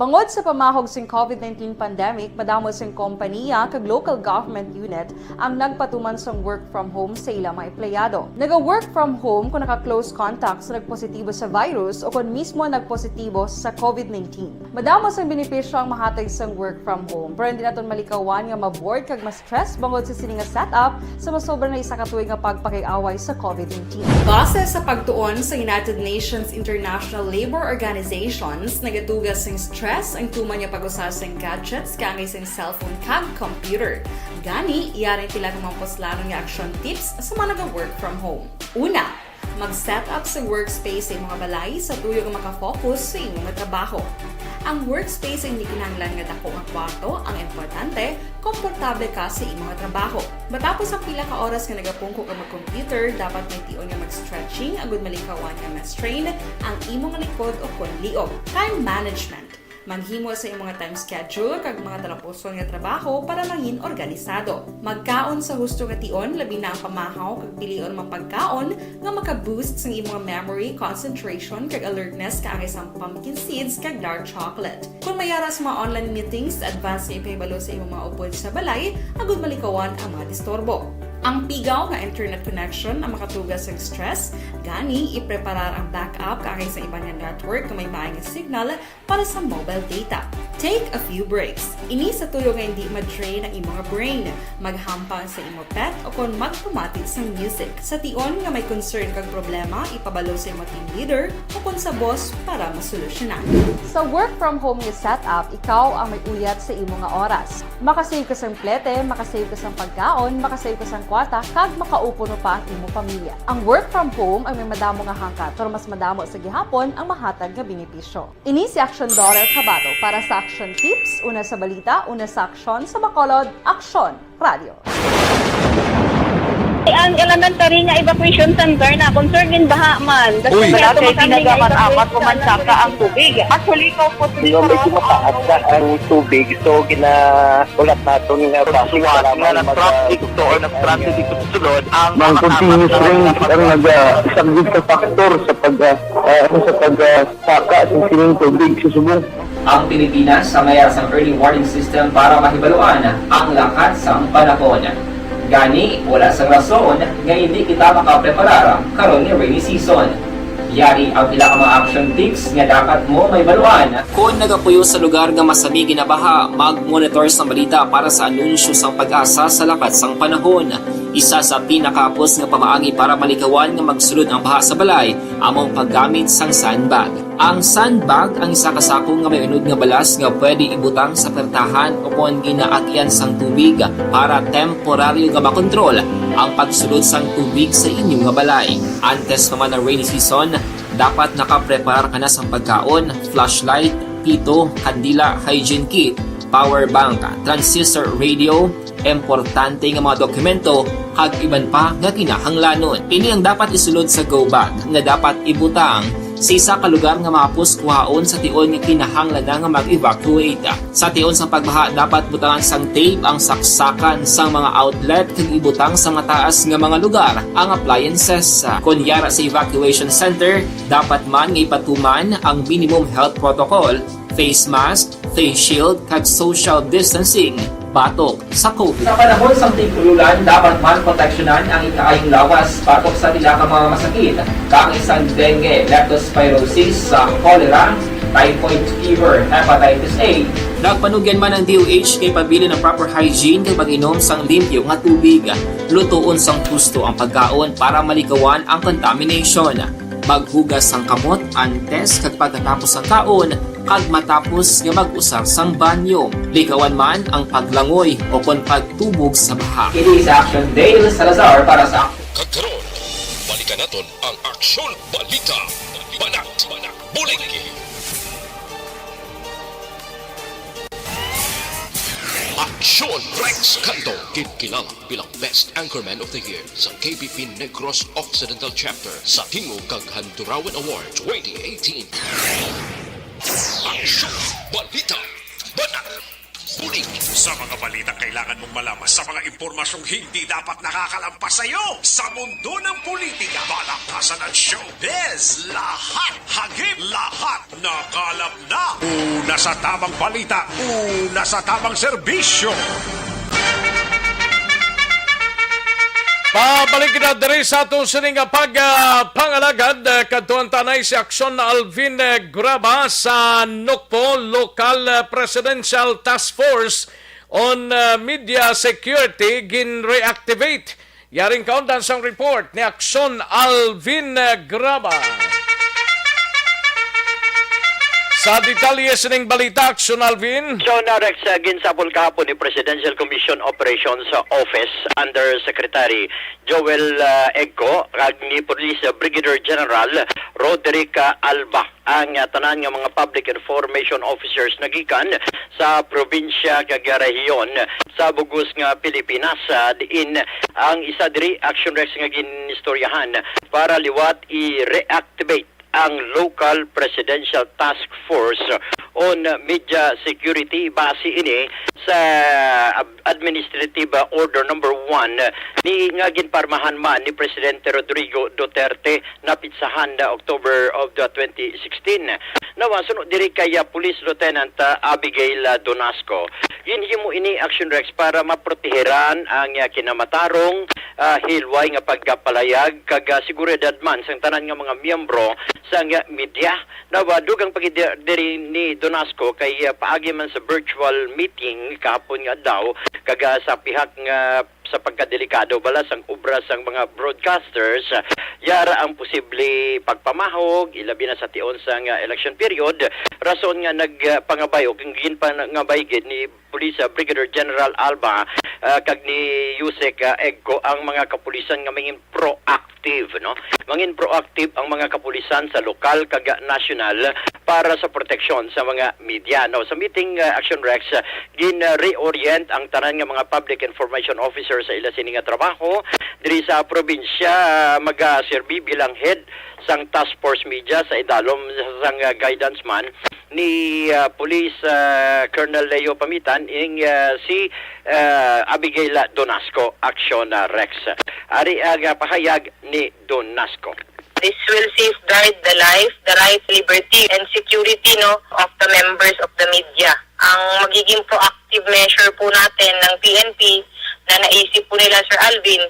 Bangod sa pamahog sing COVID nineteen pandemic, madamo sing kompaniya kag local government unit ang nagpatuman sang work from home sa ilang mga empleyado. Naga-work from home kung naka-close contact sa nagpositibo sa virus o kon mismo nagpositibo sa COVID nineteen. Madamo sang benepisyo ang mahatag sang work from home, pero hindi naton malikawan nga ma-bored kag ma-stress bangod sa sini nga setup sa masobra na isa ka tuig nga pagpakig-away sa COVID nineteen. Base sa pagtuon sa United Nations International Labour Organizations, nagatuga sing stress ang tuman nga pag-usa sing gadgets kaangay sing cellphone kag computer. Gani, yari ang pila ka mga puslanon nga action tips sa mga naga-work from home. Una, mag-set up sa workspace sa imong balay sa tuyo nga makafocus sa imong trabaho. Ang workspace hindi kinahanglan nga dako nga kwarto ang importante, komportable ka sa imong trabaho. Matapos ang pila ka oras nga nagapungko ka mag-computer, dapat may tion nga mag-stretching agud malikawan nga ma-strain ang imong likod o kon liog. Time management. Maghimo sa imong time schedule kag mga talapuson nga trabaho para mangin organisado. Magkaon sa husto nga tion, labi na ang pamahaw kag pilion mga pagkaon nga maka-boost sang imong memory, concentration, kag alertness kaangay sang pumpkin seeds kag dark chocolate. Kung may ara sa mga online meetings, advance nga ipahibalo sa imong mga upod sa balay agud malikawan ang mga disturbo. Ang pigaw nga internet connection ang makatuga sang stress, gani ipreparar ang backup kaangay sa iban nga network nga may maay nga signal para sa mobile data. Take a few breaks. Ini sa tuyo nga hindi ma-drain ang imong brain. Maghampang sa imo pet o kon magpamati sang music. Sa tion nga may concern kag problema, ipabalo sa imo team leader o kon sa boss para masolusyonan. Sa work from home nga setup, ikaw ang may uyat sa imo nga oras. Makasave ka sang plete, makasave ka sang pagkaon, makasave ka sang kwarta, kag makaupo pa ang imo pamilya. Ang work from home ang may madamo nga hangkat, pero mas madamo sa gihapon ang mahatag nga benepisyo. Ini si Action Dorer Cabato para sa Action Tips, una sa balita, una sa aksyon, sa Bacolod, Aksyon Radio. Ang elementary nga evacuation center na concern din baha man. Uy. Dati nagaman apat o man saka ang tubig. Actually, ikaw po, Di ba, medyo mataas na ang tubig, so ginaulat naton nga traffic. Suwat nga nag-traffic to or nag-traffic dito sa sulod ang mga continuous rain ang nag-, ah, isang sa factor sa pag, ah, ah, ano, sa pag, ah, saka sa sining tubig sa subong. Ang Pilipinas ang may sang early warning system para mahibaluan ang lakat sang panahon. Gani, wala sang rason nga hindi kita makapreparar karon nga rainy season. Yari ang pila ka mga action tips nga dapat mo mahibaluan. Kon nagapuyo sa lugar nga masami ginabaha, mag-monitor sang balita para sa anunsyo sang PAGASA sa lakat sang panahon. Isa sa pinakahapos nga pamaagi para malikawan nga magsulod ang baha sa balay amo ang paggamit sang sandbag. Ang sandbag ang isa ka sako nga may unod nga balas nga pwede ibutang sa pertahan o kon ginaagian sang tubig para temporaryo nga makontrol ang pagsulod sang tubig sa inyo nga balay. Antes pa man ang rainy season, dapat nakapreparar ka na sang pagkaon, flashlight, pito, kandila, hygiene kit, power bank, transistor radio, importante nga mga dokumento, kag iban pa nga kinahanglanon. Ini ang dapat isulod sa go bag nga dapat ibutang sa isa ka lugar nga mahapos kuhaon sa tion nga kinahanglan na nga mag-evacuate. Sa tion sang pagbaha, dapat butangan sang tape ang saksakan sang mga outlet kag ibutang sa mataas nga mga lugar ang appliances. Kon yara sa evacuation center, dapat man nga ipatuman ang minimum health protocol, face mask, face shield, kag social distancing batok sa COVID. Sa panahon sang tig-ulan, dapat man proteksyonan ang ikaayong lawas batok sa pila ka mga masakit, kaangay sang dengue, leptospirosis, sa cholera, typhoid fever, hepatitis A. Nagpanugyan man ang D O H kay pabilin ang proper hygiene kag mag-inom sang limpyo nga tubig. Lutoon sang husto ang pagkaon para malikawan ang contamination. Maghugas sang kamot antes kag pagkatapos sang kaon, kag matapos nga mag-usar sang banyo. Likawan man ang paglangoy o kon pagtubog sa baha. Kini si Action Dale Salazar para sa Kag karon, balikan naton ang Aksyon Balita. Banat, banat, bulig. Aksyon Rex Canto, ginkilala bilang Best Anchorman of the Year sa K B P Negros Occidental Chapter sa Tingog kag Handurawan Award twenty eighteen. Aksyon Balita. Banat. Ulit sa mga balitang kailangan mong malaman, sa mga impormasyong hindi dapat nakakalampas sa iyo. Sa mundo ng politika, balakasan at showbiz, lahat hagip, lahat nakalap na. Una sa tamang balita, una sa tamang serbisyo. Pabalik na diri sa aton sini nga pag, ah, pangalagad, ah, kadtuan ta anay si Aksyon Alvin, eh, Graba sa NOCPO Local, ah, Presidential Task Force on, ah, Media Security gin-reactivate. Yaring kaundan sang report ni Aksyon Alvin, eh, Graba. Sa detalye sining balita, Aksyon Alvin. So, na Rex, uh, ginsabol kahapon ni Presidential Commission Operations Office Undersecretary Joel, uh, Egco kag ni Police Brigadier General Roderick, uh, Alba ang, uh, tanan nga mga public information officers nagikan sa probinsya kag rehiyon sa bug-os nga Pilipinas, uh, diin ang isa diri, Action Rex, nga ginistoryahan para liwat i-reactivate ang Local Presidential Task Force on Media Security. Base ini sa Ab-, Administrative Order Number One ni nga ginparmahan man ni Presidente Rodrigo Duterte, napitsahan na October of the twenty sixteen. Nawa, suno diri kay, ah, Police Lieutenant, ah, Abigail, ah, Donasco. Ginhimo ini, Action Rex, para maproteheran ang, ah, kinamatarong, ah, hilway nga pagkapalayag kag, ah, seguridad man sang tanan nga mga miyembro sang, ah, media. Nawa, dugang pa gid diri ni Donasco kay, ah, paagi man sa virtual meeting kahapon nga adlaw kag, ah, sa pihak nga sa pagkadelikado bala sang obra sang mga broadcasters, ah, yara ang posible pagpamahog, ilabi na sa tion sang, ah, election period, rason nga nagpangabay o ginpangabay gid ni Police, ah, Brigadier General Alba, ah, kag ni Yusek, ah, Egco ang mga kapulisan nga mangin proactive, no? Mangin proactive ang mga kapulisan sa lokal kag nasyonal para sa proteksyon sa mga media, no? Sa meeting, ah, Action Rex, ah, gin-reorient ang tanan nga mga public information officer sa ila sini nga trabaho diri sa probinsya. Ah, magaserbi bilang head sang Task Force Media sa idalom sang, ah, guidance man ni, ah, Police, ah, Colonel Leo Pamitan, ing, ah, si, ah, Abigail Donasco, Action, ah, Rex. Ari ang, ah, pahayag ni Donasco. This will safeguard the life, the right, liberty, and security, no, of the members of the media. Ang magiging proactive measure po natin ng P N P na naisip po nila, Sir Alvin,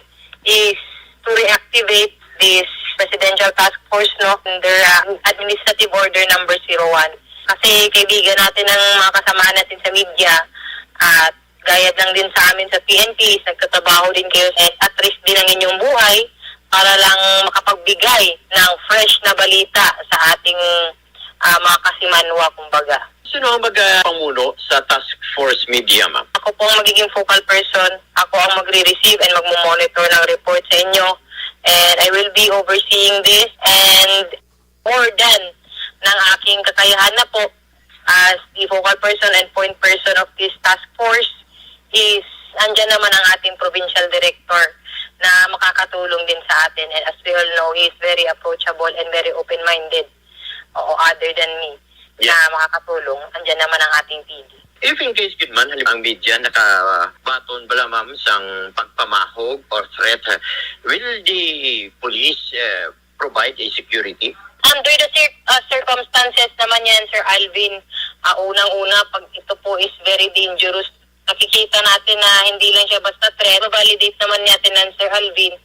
is to reactivate this presidential task force, no, under, uh, Administrative Order Number Zero One. Kasi kaibigan natin ang mga kasama natin sa media at gaya lang din sa amin sa P N P, nagtatrabaho din kayo at at risk din ang inyong buhay para lang makapagbigay ng fresh na balita sa ating, ah, mga kasimanwa, kumbaga. Sino ang mag-, ah, pamuno sa Task Force Media, ma'am? Ako po ang magiging focal person. Ako ang magre-receive and magmo-monitor ng report sa inyo. And I will be overseeing this and more than ng aking kakayahan na po as the focal person and point person of this task force is andyan naman ang ating provincial director na makakatulong din sa atin. And as we all know, he is very approachable and very open-minded. Oo, other than me, Yeah. na makakatulong, andyan naman ang ating P D. If in case gid man, halimbawa, ang media nakabaton bala, ma'am, sang pagpamahog or threat, will the police, eh, provide a security? Under the cir-, uh, circumstances naman yan, Sir Alvin, uh, unang-una, pag ito po is very dangerous, nakikita natin na hindi lang siya basta threat, ma-validate naman natin yan, Sir Alvin,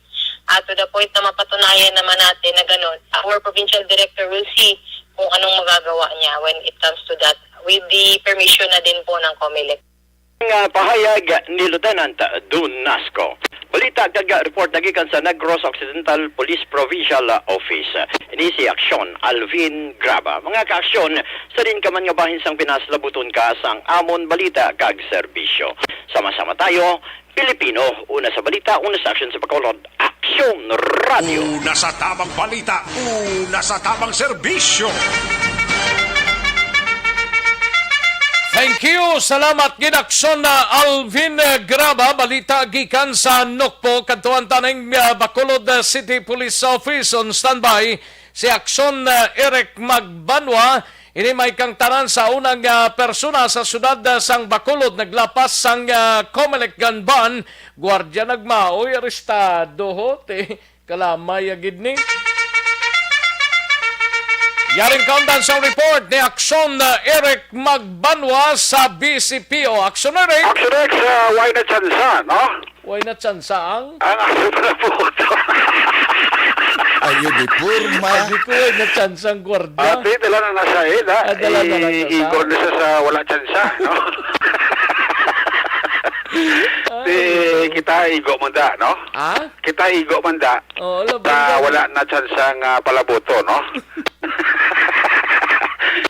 uh, to the point na mapatunayan naman natin na ganun. Our provincial director will see kung anong magagawa niya when it comes to that, with the permission na din po ng Comelec. Nga pahayag ni Lieutenant Dun Nasco. Balita kag report nagikan sa Negros Occidental Police Provincial Office. Ini si Aksyon Alvin Graba. Mga kaaksyon, sa din ka man nga bahin sang Pinas, labuton ka sang amon balita kag serbisyo. Sama-sama tayo, Pilipino, una sa balita, una sa aksyon sa Bacolod. Aksyon Radio. Una sa tamang balita, una sa tamang serbisyo. Thank you. Salamat gid, Aksyon na Alvin, eh, Graba. Balita gikan sa Nokpo, kadtuan ta ning, ah, Bacolod, ah, City Police Office. On standby si Aksyon, ah, Eric Magbanwa. Ini may kangtanan sa unang, ah, persona sa siyudad, ah, sang Bacolod naglapas sang, ah, Comelec gun ban. Guardia nagmaoy, arestado, ho, ti kalamay ya gid ni. Yaring kaundan sang report ni Action, ah, Eric Magbanwa sa B C P O. Action, Eric! Action X, ah, why na tsansa, no? Way na tsansa ang Ang aso na po. Ayo di porma. Abi ko, way na tsansa ang gwardiya. Ate, dala na nasa ila. Ah, dala na lang nasa. Igo na sa, sa wala tsansa, no? Ay. Di kita igo man da, no? Ah? Kita igo man da. Oo, laban Sa na. Wala na tsansa nga palabuto, no?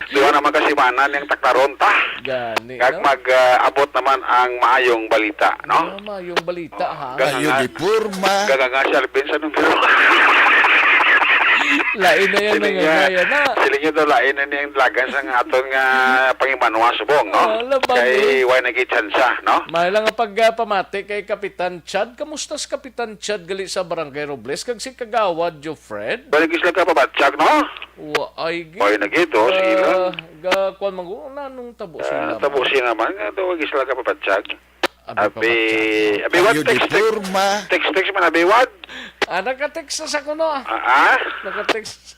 Duha naman ka semana niyang taklaron ta. Gani, Kag no? mag, ah, abot naman ang maayong balita, no? Ah, maayong balita, ha? Ganga Ayo nga, di porma. Ganga nga si Alvin sa numero. Lain na yan, Siling na niya, yan, na. Siling niya daw, lain na niyang dalagan sa nga aton nga pangimanwa subong, no? Oh, laban, Kay eh. Why nagitsansa, no? May lang ang pagpamati kay Kapitan Chad. Kamusta si Kapitan Chad gali sa Barangay Robles? Kag si Kagawad Jofred? Balik sila ka pabatsyag, no? Wa ay gi-, Ay, nagito, ah, sila. Ga, kuwan man, oh, nanong tabo Ah, sila tabo man? Sila man, nga daw, gisla ka pabatsyag. Abi Abi, pabatsyag. Abi, what? Ayo di text, text, porma. Text, text man, abi, what? Ah, naka-text na sa kuno, ah. Ah, ah? Naka-text.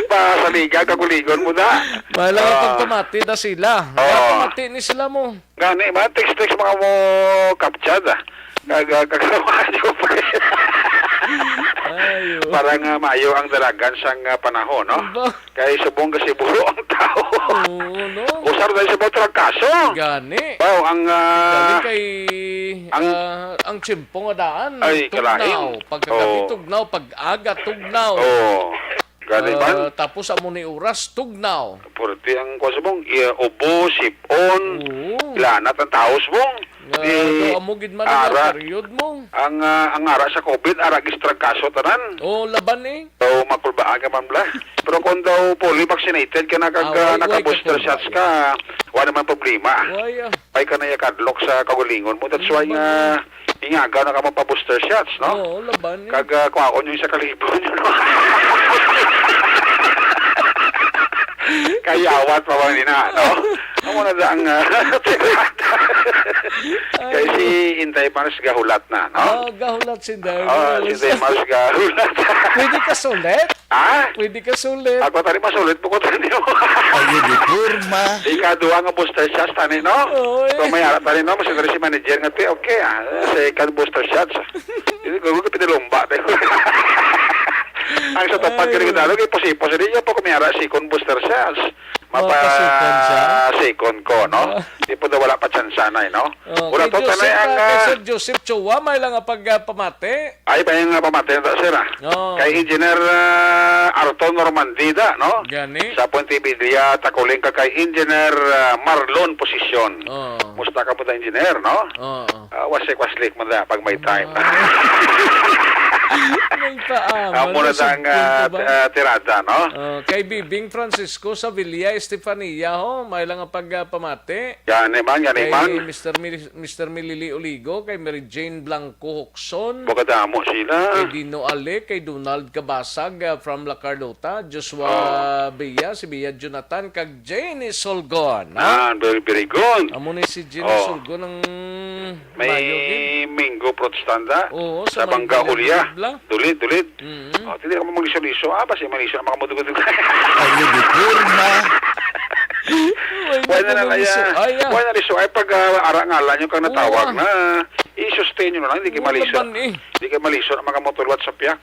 Pa, sa liga, kagulingon mo na. Wala Ah. Pagpamati na sila. Oo. Pagpamati ni sila mo. Gani ba? Text-text mga mo captcha da. Kag, ah, kag sa mga joke. Ayo. Para nga maayo ang dalagan sang, ah, panahon, no? Diba? Kay subong kasi buro ang tao. Oo, no? Usar na sa mga trangkaso. Gani. Oh, ang, ah, Gani kay, ang ah, ang tiyempo nga daan, ay, tugnaw. Kalain. Pagkagabi, Oo. Tugnaw. Pag-aga, tugnaw. Oo. Gani man. Ah, tapos amo ni oras, tugnaw. Purti ang kuwan sa mong, iya, ubo, sipon, Oo. Lanat ang taos mong. Nga, Di, daw amo gid man ang ara, period mong. Ang, ah, ang ara sa covid, ara gistrag kaso tanan. Oh, laban eh. So, makulbaan ka man bla. Pero kung daw fully vaccinated ka na kag, Ah, ah, way, way naka-booster ka shots kulba, ka, wala naman problema. Way, ah. Ay ka na yakadlok sa kaugalingon mo. That's why nga, Laban eh. Ingaga na ka magpa-booster shots, no? Oo, laban eh. Kag, ah, kuhaon yung isa ka libo nyo, no? Kayawat pa ba nina, no? Amo na da ang, ah, tirada. Ay. Kay si Inday Mars gahulat na, no? Ah, gahulat si Inday Ah, Mars. Si Inday Mars gahulat. Pwede ka sulit? Ha? Pwede ka sulit. Ako tani masulit po ko tani. Ayo di porma. Ikaduha nga booster shots tani, no? Oo, eh. So, may ara tani, no? Mas si manager nga, "Te, okay, ah. Second booster shots." Hindi ko, ko pinalumba, te. Ang sa tapad Ay. Ka rin, dalo, kay posipos, hindi niya pa kumiara second booster shots. Mapa-second siya? Mapa-second ko, no? Ah. Di po na wala pa tsansa na, eh, no? Oh, Wala kay to, Joseph, tanay ang, ah, kay ah, Sir Joseph Chua, may lang nga pagpamati. Ay, may nga pamati na, sir, ah. Oh. Kay Engineer, ah, Arton Normandida, no? Gani. Sa Puente Villa, Takuling ka kay Engineer, ah, Marlon Posisyon. Oh. Musta ka po, Engineer, no? Oh, oh. Ah, wasik-waslik mo na pag may time. Ah. May pa, ah, Amo na may ta ang, sugpon ah, pa ba? Ah, tirada, no? Oh, kay Bibing Francisco sa Villa Estefania, ho, may lang nga pagpamati. Gani man, gani Kay man. Mister Mil-, Mister Milili Oligo, kay Mary Jane Blanco Hocson, Bukadamo sila. Kay Dino Ale, kay Donald Cabasag, ah, from La Carlota, Joshua Oh. Bea, si Bea Jonathan, kag Jane Solgon, ha? Ah, very, very good. Amo ni si Jane Oh. Solgon ang May mayo gid. Mango fruit stand, ah. Oo, sa Sa may Bangga Dulid Hulya. Dulid bla. Dulid, dulid. Mm-hmm. Oh, hindi ka mo mag-iso-iso. Ah, basi maliso na makamudugod-dugod. Ayo di porma. Wala na lang kaya. Wala na liso ay pag, ah, ara ngalan yung kang natawag Oo, ah. Na. I-sustain nyo na lang, hindi kayo Oo, maliso. Laban eh. Hindi kayo maliso na mga motor, WhatsApp ya.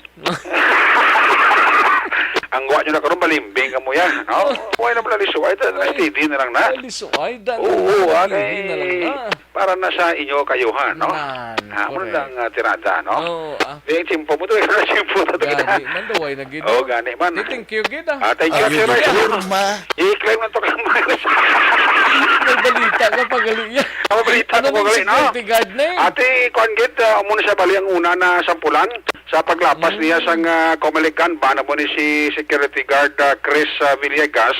Ang guwa nyo na karon, balimbing ka mo yan, no? Wala na pala liso ay, ta-, Ay. Steady na lang na. Ay, liso ay, da-, Oo, ah, steady na lang eh. Na. Para na sa inyo kayuhan, no? Nan, ah, correct. Muna lang, ah, tirada, no? Oo, ah. Di, tiyempo mo to, eh, tiyempo to, Gani, kita. Man, duway na gid, Oh, no? Gani, man. Di, thank you, gid, ah. Ah, thank you, Ayo, Sir di Ray. Porma. I-claim na to ka, man. May balita ka pa, gali, yan. Ang balita Ano ko, nang gali, no? Security guard na, eh? Ate, kuwan, gid, ah, muna sa bali ang una na sampulan. Sa paglapas Mm. Niya sa nga Comelec gun ban, amo ni si Security Guard, ah, Chris, ah, Villegas,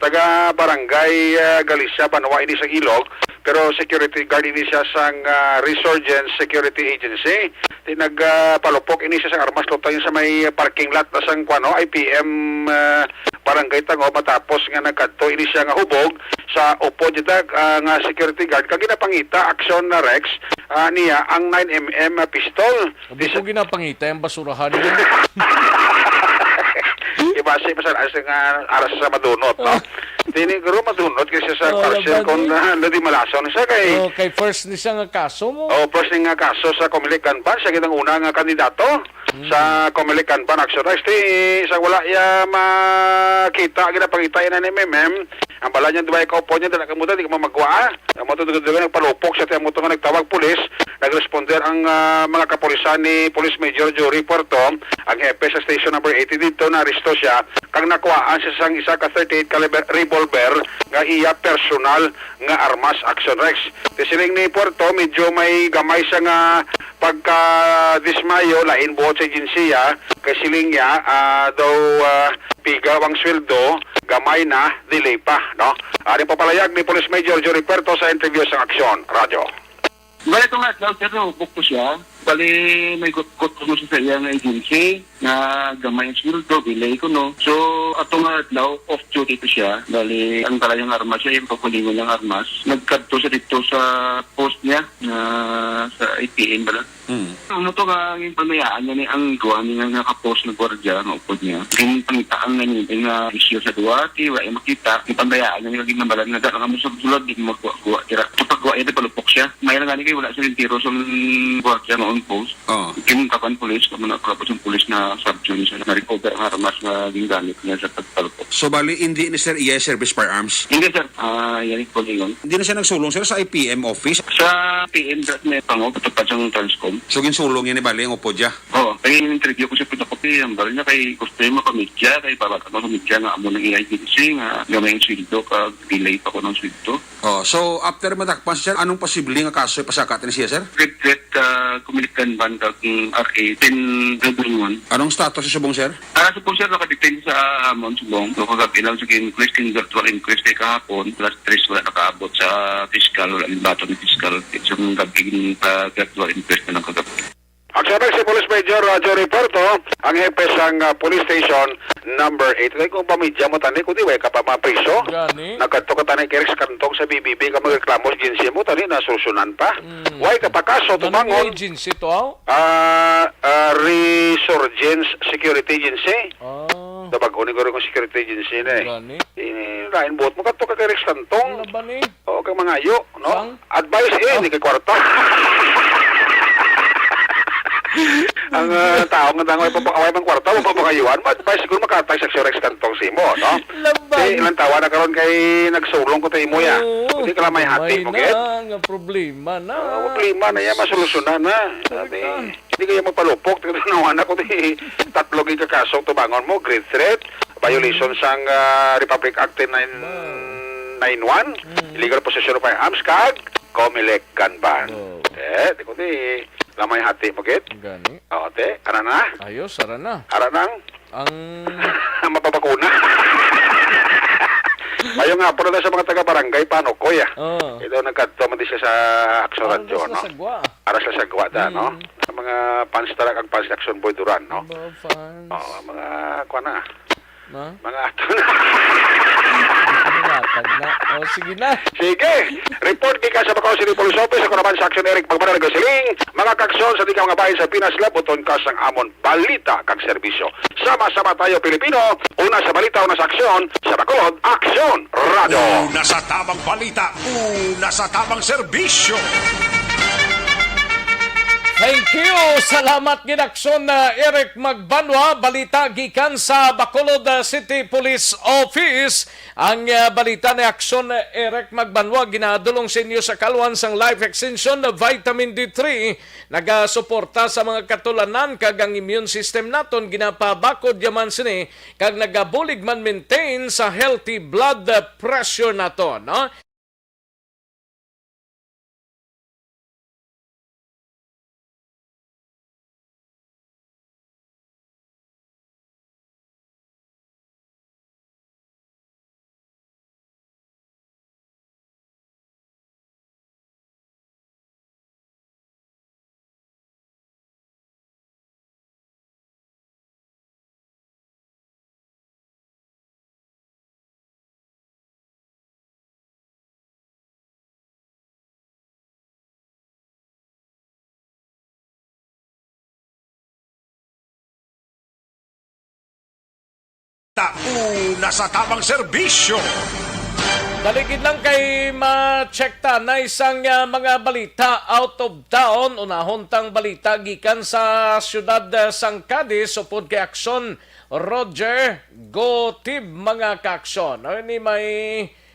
Taga Barangay, ah, Galicia, Banwa ini sa Ilog, pero security guard ini siya sang, ah, Resurgence Security Agency. Di nag, ah, palupok ini siya sang armas, lutang sa may parking lot na sang, kuwan, no, I P M, ah, Barangay Tango, matapos nga nagkadto ini siya nga hubog sa upod dita, ah, nga security guard kag ginapangita aksyon na Rex, ah, niya ang nine M M pistol. Abi ko, ginapangita ang basurahan niya. Iba si masal as nga aras sa madunot, no? Dini guro madunot kasi sa Oh, karsel laban kung ni. na, na di malason siya kay Oh, kay first ni siya nga kaso mo. Oh, first ni nga kaso sa Comelec gun ban, siya kitang una nga kandidato Hmm. sa Comelec gun ban action. Ay, stay, sa wala ya makita, ginapangita yan ang M M M. Ang bala niya, duwa ka upo niya, dala ka muda, di ka mamagwa, ah. Ang moto dugo-dugo nagpalupok sa tiyan mo to nga nagtawag pulis. Nagresponder ang, ah, mga kapulisan ni Police Major Jory Puerto, ang hepe sa Station Number eighty dito, naaresto siya kag nakuhaan siya sang isa ka thirty-eight caliber revolver nga iya personal nga armas, Action Rex. Kay siling ni Puerto, medyo may gamay siya nga pagka-dismayo, lain buot sa agensiya, kay siling niya, ah, daw, ah, pigaw ang sweldo, gamay na, delay pa, no? Ari pa palayag ni Police Major Jory Puerto sa interview sa Aksyon Radyo. Bali, ito nga, daw, sir, naubok ko siya. Bali, may gut-, gut ko siya sa iya nga agency na gamay ang sweldo, delay ko, no? So, ato nga adlaw, off duty ko siya. Bali, ang dala niyang armas siya, yung kakulingon niyang armas. Nagkadto siya dito sa post niya, na sa I P M pala. Mm. Ano to nga, yung pamayaan niya ni ang duha niya nga kapos na gwardiya, nga upod niya. Yung pangitaan nga niya, nga isyu sa duwa, ti, wa yung makita, yung pamayaan niya, yung ginambalan nga, dala nga mo sa sulod, di mo magkuha-kuha, tira. Kapag kuha, ito palupok siya. May lang gani kayo, wala siya yung tiro sa gwardiya nga on post. Oo. Yung kapan police, kung ano, kapos yung police na sub-, siya, na-recover ang armas nga gingamit niya sa pagpalupok. So, bali, hindi ni Sir iya service firearms? Hindi, sir. Ah, yan yung kulingon. Hindi na siya nagsulong, sir, sa I P M office? Sa P M dot net, pango, patupad sa Transcom. So, ginsulong yan ni bali ang upod niya? Oo, kaya yung interview ko sa pagkakopi, ang baro niya kay gusto yung mga pamilya, kay para sa mga pamilya nga amo nang i-agency nga gamay ang sweldo, kag delay pa ko ng sweldo. Oh, so, after madakpan siya, anong posible nga kaso ipasaka ni siya, sir? With that, uh, Comelec gun ban kag, mm, R A ten Gabingon. Anong status sa subong, sir? Ah, subong, sir, nakadetain sa amon subong. So, kagabi lang sa inquest, yung virtual inquest kay kahapon, alas tres wala nakaabot sa fiscal, wala ning baton ni fiscal. So, kagabi, yung, ah, virtual inquest na lang kagabi. Aksyon si Police Major, ah, Jory Puerto, ang hepe sang, ah, Police Station Number eight. Kay kung pamidya mo tani, kung di, way ka pa mapriso. Gani. Nagkadto ka tani kay Rex Cantong sa B B B, ka magreklamo sa agency mo, tani, nasolusyonan pa. Mm. Way ka pa kaso, Anong tubangon. agency to, aw? Ah, ah, Resurgence Security Agency. Ah. Tabag-o ni ko rin kung security agency na eh. Gani. Eh, lain buot mo, kadto ka kay Rex Cantong. Ano ba ni? Oo, kay mangayo, no? Sang? Advice, eh, Oh. hindi kay kwarta. Ang, ah, tao nga dangay pa, away mang kwarta, mapapangayuan, ma-advise siguro makatay sa Rex Cantong sa imo, no? Laban. Eh, ilang tawa na karon kay nagsulong ko ta imo, ya. Oo, Hindi ka lang may hati gamay mo, na gid. nga problema na. Oo, problema na yan, masolusyonan na. Sabi, Talaga. hindi kaya magpalupok, tinawa na ko, di, tatlo gid ka kaso, tubangon mo, grave threat, violation Mm. sang, ah, Republic Act ten nine nine one, Wow. Mm. illegal possession of firearms, kag Comelec gun ban. Oh. Eh, di ko di, lamay hati mo, gid. Gani. Oo, te, ano na? Ayos, ara na. Ara nang Ang mapabakuna. Mayo nga, puro na sa mga taga-barangay, paano, kuya? Oo. Ito, nagkadto man di siya sa Aksyon Aras Radyo, na no? sa gwa. Aras na sa gwa, da, no? Mm. Ang mga fans talaga, ang fans ni Aksyon Boy Duran, no? Mga fans. Oo, mga, kuha na. Ma? Mga ato na. Ano nga, tag na? O, sige na. Sige. Report gikan sa Bacolod City Police Office. Ako naman sa Aksyon, Eric Magbanwa, nagasiling, mga kaksyon sa di ka mga bahin sa Pinas, labuton ka sang amon balita kag serbisyo. Sama-sama tayo, Pilipino. Una sa balita, una sa aksyon. Sa Bacolod, Aksyon Radyo. Una sa tamang balita, una sa tamang serbisyo. Thank you. Salamat gid, Aksyon, uh, Eric Magbanwa. Balita gikan sa Bacolod, uh, City Police Office. Ang, uh, balita ni Aksyon, uh, Eric Magbanwa, ginadulong sa inyo sa kalwan sang Life Extension, uh, Vitamin D three. Nagasuporta sa mga katulanan kag ang immune system naton ginapabakod yaman sini kag nagabulig man maintain sa healthy blood pressure naton, no? Una sa tamang serbisyo. Dali gid lang kay ma-check ta na isang, ah, mga balita out of town. Unahon tang balita gikan sa siyudad, ah, sang Cadiz, upod kay Aksyon Roger Gotib, mga ka-aksyon. Ano ni may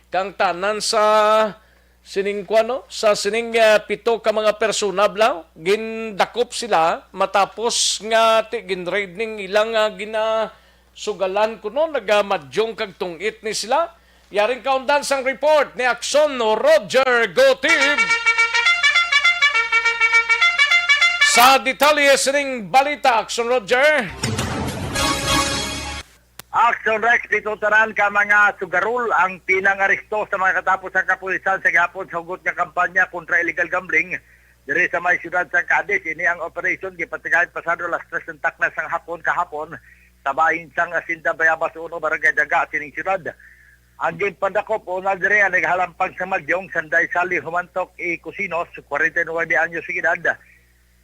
kang tanan sa sining kuan, no? Sa sining, ah, pito ka mga persona, bla, gindakop sila matapos nga ti-, ginraid ning ilang, ah, ginasugalan kuno, nagamadyong kag tungit ni sila. Yaring kaundan sang report ni Aksyon Roger Gotib. Sa detalye sining balita, Aksyon Roger. Action Rex, dito tanan ka mga sugarol ang pinangaresto sa mga katapos sa kapulisan sa gihapon sa hugot nga kampanya kontra illegal gambling diri sa may siyudad sa Cadiz. Ini ang operasyon gipatigayon pasado alas tres ng takna sang hapon kahapon sa bahin sang Hacienda Bayabas uno, Barangay Daga, sining siyudad. Ang ginpandakop una diri ang naghalampang sa Magyong, Sanday Sally Humantok y Cosinos, kwarenta y nuebe anyos ang edad.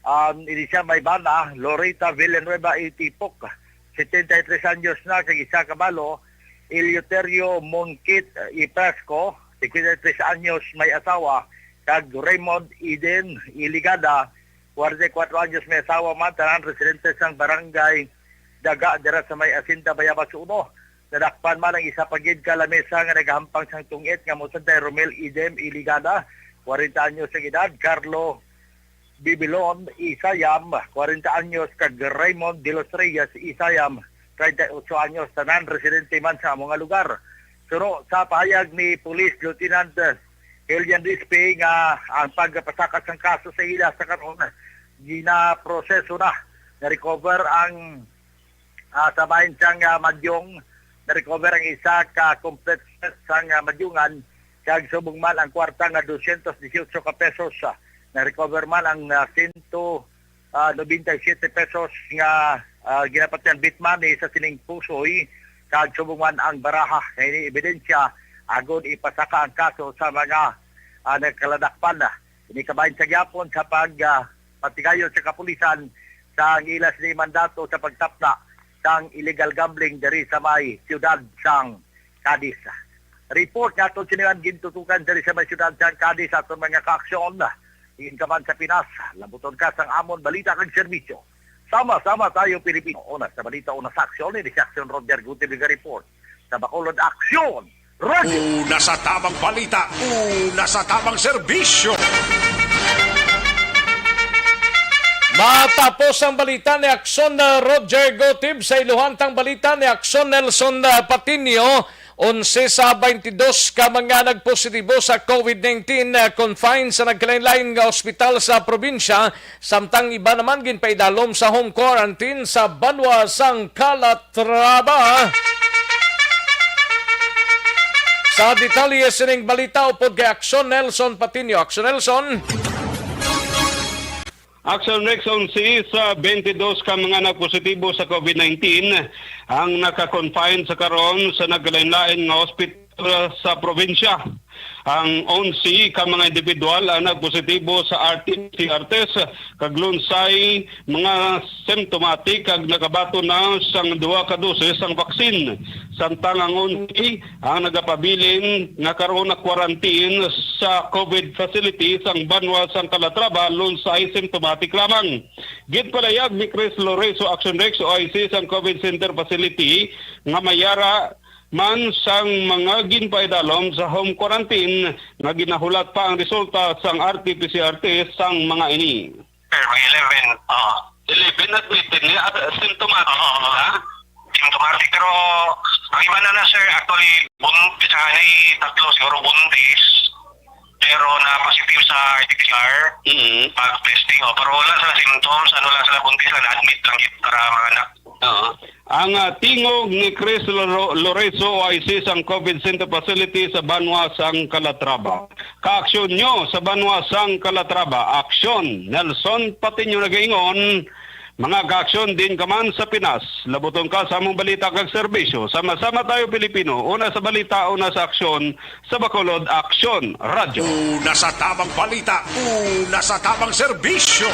Um, ini siya may bana, Loreta Villanueva y Tipok, setenta y tres anyos na, kag isa ka balo, Eleuterio Monkit y Pasco, cincuenta y tres anyos, may asawa, kag Raymond Eden Iligada, kwarenta y kuwatro anyos, may asawa man, tanan residente sang barangay Daga dira sa may Hacienda Bayabas uno. Nadakpan man ang isa pa gid ka lamesa nga nagahampang sang tungit nga mao si Romel Idem Iligada, kwarenta anyos ang edad, Carlo Bibilon Isayam, kwarenta anyos, kag Raymond de los Reyes Isayam, treinta y ocho anyos, tanan residente man sa amo nga lugar. Suno sa pahayag ni Police Lieutenant, eh, Elian Rispe nga ang pagpasaka sang kaso sa ila sa karon ginaproseso na. Na-recover ang, ah, sa bahin sang, ah, Madyong, na-recover ang isa ka complete set sang, ah, Madyongan, kag subong man ang kwarta nga dosyentos dieciocho ka pesos. Ah, na-recover man ang, ah, sento, ah, nobenta y siyete pesos nga, ah, ginapatihan bit money sa sining pusoy, kag subong man ang baraha. Nga ini ebidensya agod ipasaka ang kaso sa mga, ah, nagkaladakpan. Ini kabahin sa gihapon sa pag, ah, patigayon sa kapulisan sa ang ila sini mandato sa pagtapna sang illegal gambling diri sa may siyudad sang Cadiz. Report nga aton sini ang gintutukan diri sa may siyudad sang Cadiz, aton mga kaaksyon. Diin ka man sa Pinas, labuton ka sang amon balita kag serbisyo. Sama-sama tayo, Pilipino. Una sa balita, una sa aksyon, ini si Aksyon Roger Gutierrez report sa Bacolod Aksyon Radio. Una sa tamang balita, una sa tamang serbisyo. Matapos ang balita ni Aksyon, uh, Roger Gotib, sa iluhan tang balita ni Aksyon Nelson, uh, Patino. Onse sa twenty-dos ka mga nagpositibo sa COVID nineteen, uh, confined sa nagkalain-lain nga ospital sa probinsya, samtang iba naman ginpaidalom sa home quarantine sa banwa sang Calatrava. Sa detalye sining balita upod kay Aksyon Nelson Patino. Aksyon Nelson. Aksyon Rex, onse sa twenty-dos ka mga nagpositibo sa COVID nineteen ang naka-confine sa karon sa nagkalain-lain nga ospital sa probinsya. Ang onse ka mga individual ang nagpositibo sa R T P C R test, kag lunsay mga symptomatic kag nakabaton na sang duha ka dosis sang vaccine. Samtang ang onse ang nagapabilin nga karon na quarantine sa COVID facility sang banwa sang Calatrava, lunsay symptomatic lamang. Ginpalayag ni Chris Lorenzo, Action Rex, O I C sang COVID Center Facility, nga may ara man sang mga ginpaidalom sa home quarantine nga ginahulat pa ang resulta sang R T P C R test sang mga ini. Sir, mga eleven, ah, eleven admitted ni, ah, symptomatic, oo, ha? Symptomatic, pero ang iba na na, sir, actually, bun-, sa nay tatlo siguro buntis, pero na positive sa R T P C R, mm, pag testing, oh, pero wala sila symptoms, ano lang sila, buntis lang, na-admit lang gid para mga anak. Oo. Ang, ah, tingog ni Chris Loro-, Lorenzo, O I C sang COVID Center Facility sa banwa sang Calatrava. Kaaksyon nyo sa banwa sang Calatrava. Aksyon, Nelson Patiño nagaingon, mga kaaksyon, diin ka man sa Pinas, labuton ka sa among balita kag serbisyo. Sama-sama tayo, Pilipino. Una sa balita, una sa aksyon, sa Bacolod Aksyon Radyo. Una sa tamang balita, una sa tamang serbisyo.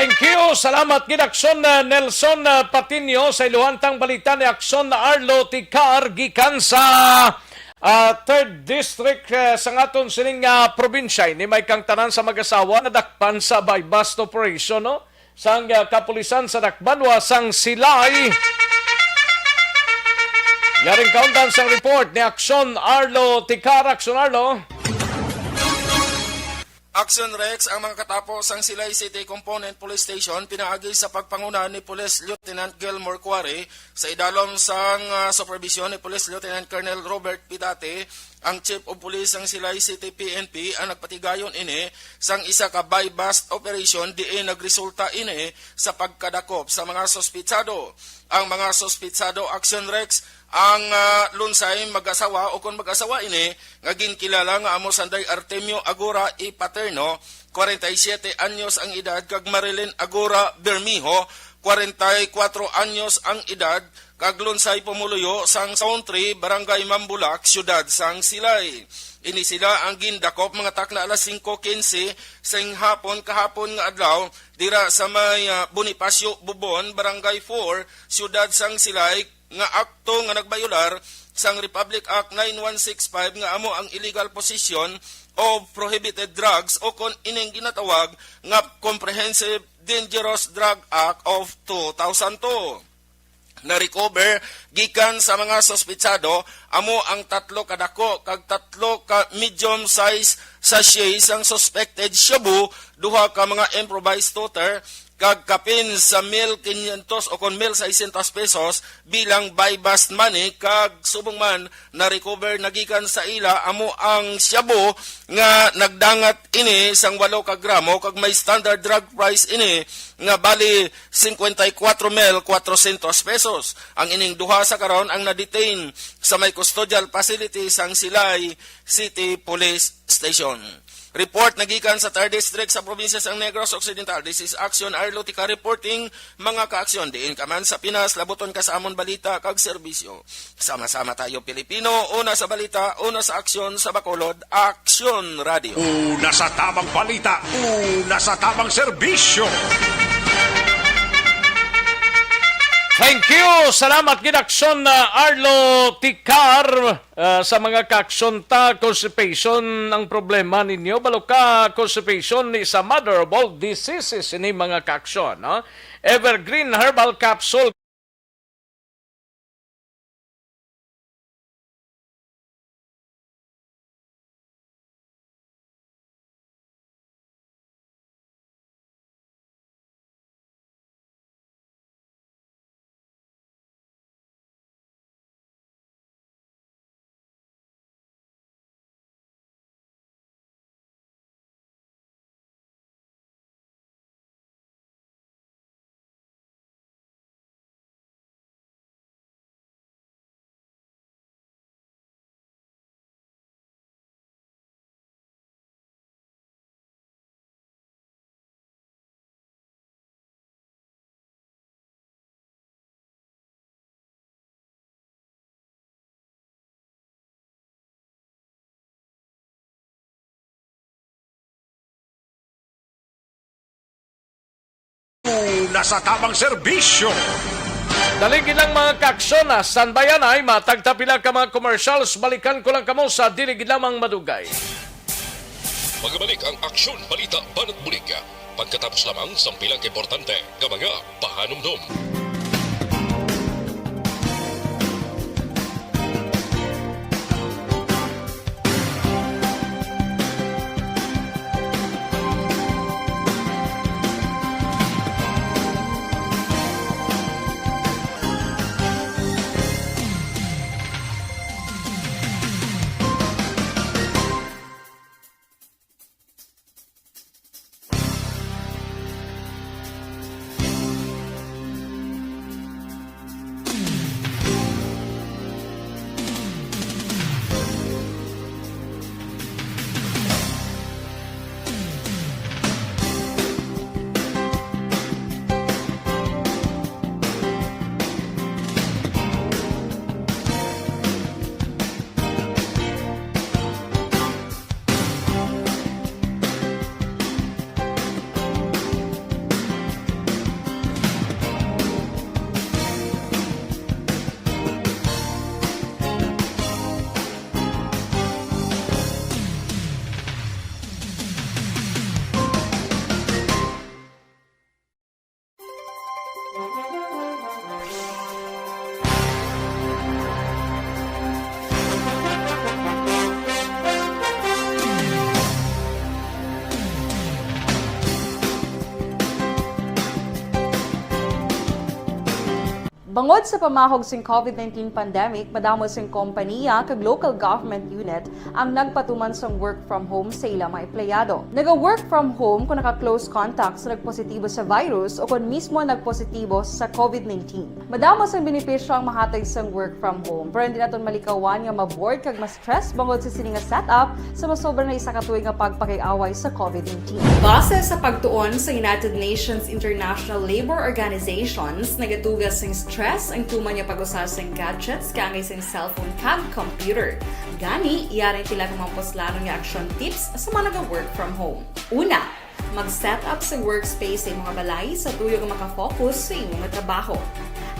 Thank you. Salamat gid, Aksyon, uh, Nelson, uh, Patinio. Sa iluhantang balita ni Aksyon Arlo Ticar gikan sa, uh, third District, uh, sa ngaton sining, uh, probinsya. Ini may kang tanan sa mag-asawa nadakpan sa buy-bust operation, no? Sang, uh, kapulisan sa Dakbanwa sang Silay. Yaring kaundan sang report ni Aksyon Arlo Ticar. Aksyon Arlo. Action Rex, ang mga katapo sang Silay City Component Police Station pinaagi sa pagpanguna ni Police Lieutenant Gilmore Cuare sa idalom sang, ah, superbisyon ni Police Lieutenant Colonel Robert Pidate, ang Chief of Police sang Silay City P N P, ang nagpatigayon ini sang isa ka buy-bust operation diin nagresulta ini sa pagkadakop sa mga suspitsado. Ang mga suspitsado, Action Rex, ang, ah, lunsay mag-asawa o kon mag-asawa ini nga ginkilala nga amo sanday Artemio Agora y Paterno, kwarenta y siyete anyos ang edad, kag Marilyn Agora Bermejo, kwarenta y kuwatro anyos ang edad, kag lunsay pumuluyo sang Country, Barangay Mambulak, Siyudad sang Silay. Ini sila ang gindakop mga takna alas singko quince sing hapon kahapon nga adlaw dira sa may, ah, Bonifacio Bubon, Barangay four, Siyudad sang Silay, nga akto nga nagbayolar sang Republic Act nine one six five, nga amo ang illegal possession of prohibited drugs, o kon ining ginatawag nga Comprehensive Dangerous Drug Act of two thousand two. Na-recover gikan sa mga suspitsado amo ang tatlo ka dako kag tatlo ka medium size sachet sang suspected shabu, duha ka mga improvised toter, kag kapin sa mil quinientos o kon mil seiscientos pesos bilang buy-bust money, kag subong man na-recover na gikan sa ila amo ang shabu nga nagdangat ini sang walo ka gramo kag may standard drug price ini nga bali cincuenta y cuatro mil cuatrocientos pesos. Ang ining duha sa karon ang na-detain sa may custodial facility sang Silay City Police Station. Report nagikan sa Third District sa probinsya sang Negros Occidental. This is Action Arlo Tika reporting, mga ka-aksyon. Diin ka man sa Pinas, labuton ka sa amon balita kag serbisyo. Sama-sama tayo, Pilipino. Una sa balita, una sa aksyon, sa Bacolod, Aksyon Radio. Una sa tamang balita, una sa tamang serbisyo. Thank you. Salamat gid, Aksyon, uh, Arlo Ticar. Uh, sa mga kaaksyon ta, constipation ang problema ninyo. Balo ka, constipation is a mother of all diseases ini, mga kaaksyon, no? Evergreen Herbal Capsule. Una sa tamang serbisyo. Dali gid lang, mga kaaksyon, ah. Standby anay, matag ta pila ka mga commercials. Balikan ko lang kamo sa dili gid lamang madugay. Magabalik ang Aksyon, Balita, Banat Bulig. Pagkatapos lamang sang pila ka importante nga mga pahanumdom. Bangod sa pamahog sing COVID nineteen pandemic, madamo sing kompaniya kag local government unit ang nagpatuman sang work from home sa ila mga empleyado. Naga-work from home kung naka-close contact sa nagpositibo sa virus o kon mismo nagpositibo sa COVID nineteen. Madamo sang benepisyo ang mahatag sang work from home, pero hindi naton malikawan nga ma-bored kag ma-stress bangod sa sini nga setup sa masobra na isa ka tuig nga pagpakig-away sa COVID nineteen. Base sa pagtuon sa United Nations International Labour Organizations, nagatuga sing stress ang tuman nga pag-usa sing gadgets kaangay sing cellphone kag computer. Gani, yari ang pila ka mga puslanon nga action tips sa mga naga-work from home. Una, mag-set up sa workspace sa imo nga balay sa tuyo nga makafocus sa imo nga trabaho.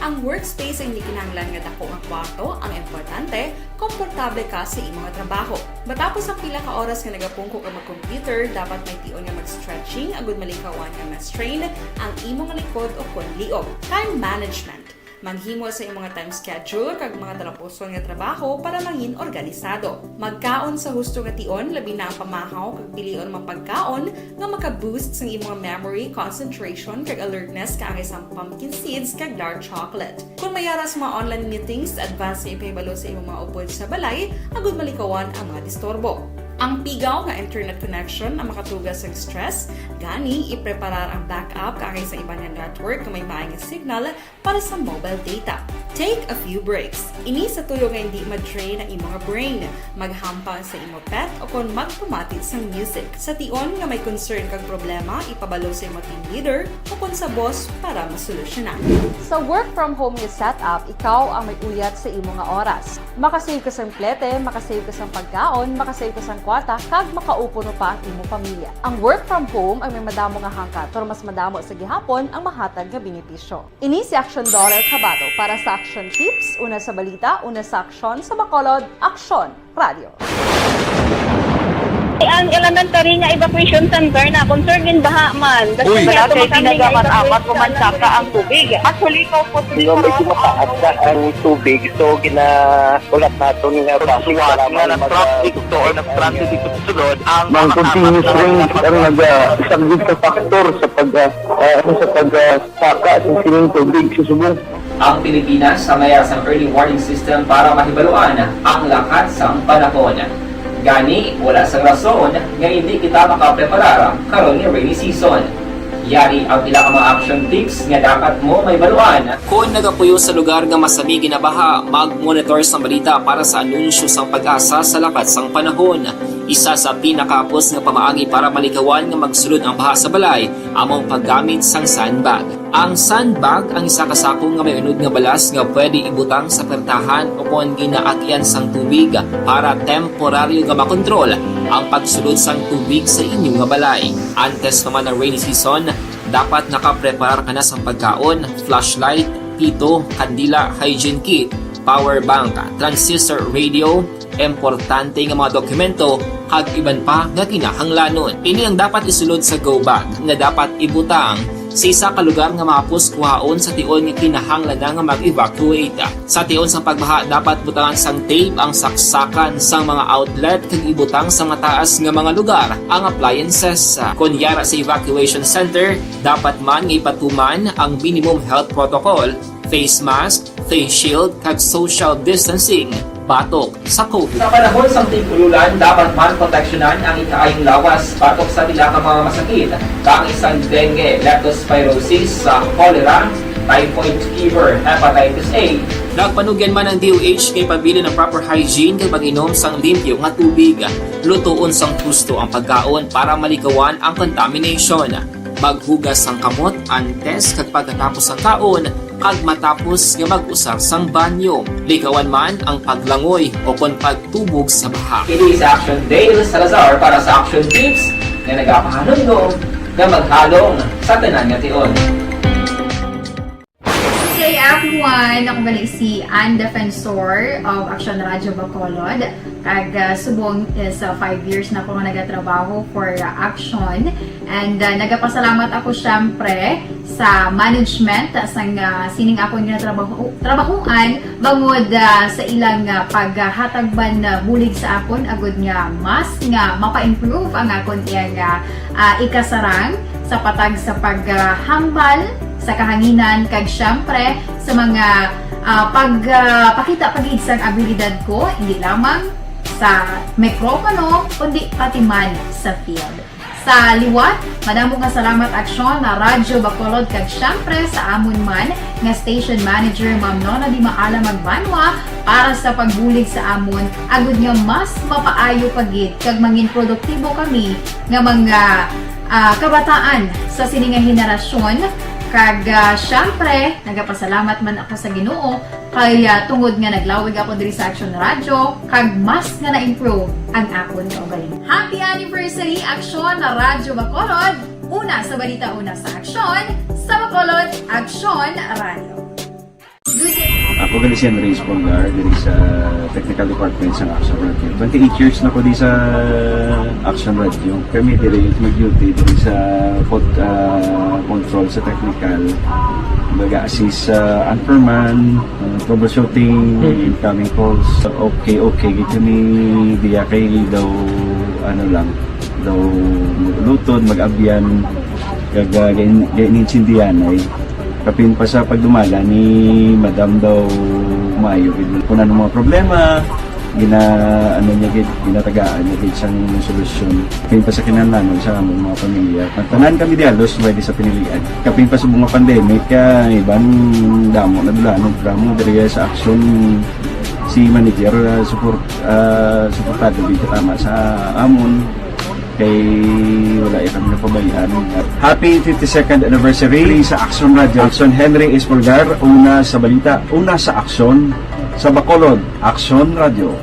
Ang workspace ay hindi kinahanglan nga dako nga kwarto. Ang importante, komportable ka sa imo nga trabaho. Matapos ang pila ka oras nga nagapungko ka mag-computer, dapat may tion nga mag-stretching agud malikawan nga ma-strain ang imo nga likod o kon liog. Time management. Maghimo sa imo nga time schedule kag mga talapuson nga trabaho para mangin organisado. Magkaon sa husto nga tion, labi na ang pamahaw kag pilion mga pagkaon nga maka-boost sang imo nga memory, concentration, kag alertness kaangay sang pumpkin seeds kag dark chocolate. Kon may ara sa mga online meetings, advance nga ipahibalo sa imo mga upod sa balay agud malikawan ang mga disturbo. Ang pigaw nga internet connection ang makatuga sang stress, gani ipreparar ang backup kaangay sa iban nga network nga may maayong signal para sa mobile data. Take a few breaks. Ini sa tuyo nga hindi ma-drain ang imo nga brain. Maghampang sa imo pet o kon magpamati sang music. Sa tion nga may concern kag problema, ipabalo sa imo team leader o kon sa boss para masolusyonan. Sa work from home nga setup, ikaw ang may uyat sa imo nga oras. Makasave ka sang plete, makasave ka sang pagkaon, makasave ka sang kwarta, kag makaupuno pa ang imo pamilya. Ang work from home ay may madamo nga hangkat, pero mas madamo sa gihapon ang mahatag nga benepisyo. Ini si Action Dollar Kabato para sa Action Tips, una sa balita, una sa aksyon, sa Bacolod, Aksyon Radio. Ang elementary nga evacuation center na concerned in baha man. Uy. Wala kay tinaga man, amat ko man saka ang tubig. Actually, ikaw po, medyo mataas na ang tubig, so ginahulat naton nga traffic, suwat nga nag-traffic to or nag-traffic dito sa sulod ang mga continuous rain ang nag-, ah, isang sa factor sa pag, ah, ah, ano, sa pag, ah, saka sa sining tubig sa subong. Ang Pilipinas sa mayar sang early warning system para mahibaluan ang lakat sang panahon. Gani, wala sang rason nga hindi kita makapreparar karon nga rainy season. Yari ang pila ka mga action tips nga dapat mo mahibaluan. Kon nagapuyo sa lugar nga masami ginabaha, mag-monitor sang balita para sa anunsyo sang PAGASA sa lakat sang panahon. Isa sa pinakahapos nga pamaagi para malikawan nga magsulod ang baha sa balay amo ang paggamit sang sandbag. Ang sandbag ang isa ka sako nga may unod nga balas nga pwede ibutang sa pertahan o kon ginaagyan sang tubig para temporaryo nga makontrol ang pagsulod sang tubig sa inyo nga balay. Antes pa man ang rainy season, dapat nakapreparar ka na sang pagkaon, flashlight, pito, kandila, hygiene kit, power bank, transistor radio, importante nga mga dokumento, kag iban pa nga kinahanglanon. Ini ang dapat isulod sa go bag nga dapat ibutang sa isa ka lugar nga mahapos kuhaon sa tion nga kinahanglan na nga mag-evacuate. Sa tion sang pagbaha, dapat butangan sang tape ang saksakan sang mga outlet kag ibutang sa mataas nga mga lugar ang appliances. Kon yara sa evacuation center, dapat man nga ipatuman ang minimum health protocol, face mask, face shield, kag social distancing batok sa COVID. Sa panahon sang tig-ululan, dapat man proteksyonan ang ikaayong lawas batok sa pila ka mga masakit, kaangay sang dengue, leptospirosis, sa cholera, typhoid fever, hepatitis A. Nagpanugyan man ang D O H nga ipabilin ang proper hygiene kag pag-inom sang limpyo nga tubig. Lutoon sang husto ang pagkaon para malikawan ang contamination. Maghugas sang kamot antes kag pagkatapos sang kaon kag matapos nga mag-usar sang banyo. Likawan man ang paglangoy o kon pagtubog sa baha. Kini si Action Dale Salazar para sa Action Tips nga nagapahanumdom nga maghalong sa tanan nga tion. Kay ako man, ako gali si Ann Defensor of Action Radio Bacolod. Kag, ah, subong is, ah, five years na ako nga nagatrabaho for, ah, Action. And, ah, nagapasalamat ako, syempre, sa management, ah, sang, ah, sining akon nga trabaho, trabahoan, bangod, ah, sa ilang, ah, paghatag man, ah, bulig sa akon, agud nga mas nga mapa-improve ang akon iyang, ah, ah, ikasarang sa patag sa paghambal sa kahanginan, kag siyempre sa mga, ah, pag, ah, pakita pa gid sang abilidad ko, hindi lamang sa mikropono, kundi pati man sa field. Sa liwat, madamo nga salamat, Aksyon na Radyo Bacolod, kag siyempre sa amon man nga station manager, Ma'am Nona Di Maala Magbanwa, para sa pagbulig sa amon, agud nga mas mapaayo pa gid kag mangin produktibo kami nga mga, ah, kabataan sa sini nga henerasyon. Kag, ah, siyempre, nagapasalamat man ako sa Ginoo kay, ah, tungod nga naglawig ako diri sa Aksyon Radyo, kag mas nga na-improve ang akon kaugalingon. Happy anniversary, Aksyon na Radyo Bacolod! Una sa balita, una sa aksyon, sa Bacolod, Aksyon Radyo. Good day. Ako gali si Andres Polgar diri sa technical department sa Action Radio. Twenty-eight years na ko di sa Action Radio. Kami diri mag-duty diri sa pod, ah, control sa technical. Baga assist sa anchorman, ah, troubleshooting, incoming calls. Okay, okay gid kami diya kay daw ano lang, daw maglutod, mag-abyan, kag, ah, gain-, gainintindihan ay. Kapin pa sa pagdumala ni Madam daw maayo gid kung ano mga problema, gina, ano niya gid, ginatagaan niya gid sang solusyon. Kapin pa sa kinahanglanon sa among mga pamilya. Tanan kami di halos pwede sa pinilian. Kapin pa sa mga pandemic, ah, iban damo na dulanon, damo diri sa aksyon si manager, ah, support, ah, suportado gid katama sa amon. Kay wala ya kami napabayaan. Happy fifty-second anniversary sa Action Radio. Action Henry Espolgar, una sa balita, una sa aksyon, sa Bacolod, Action Radio.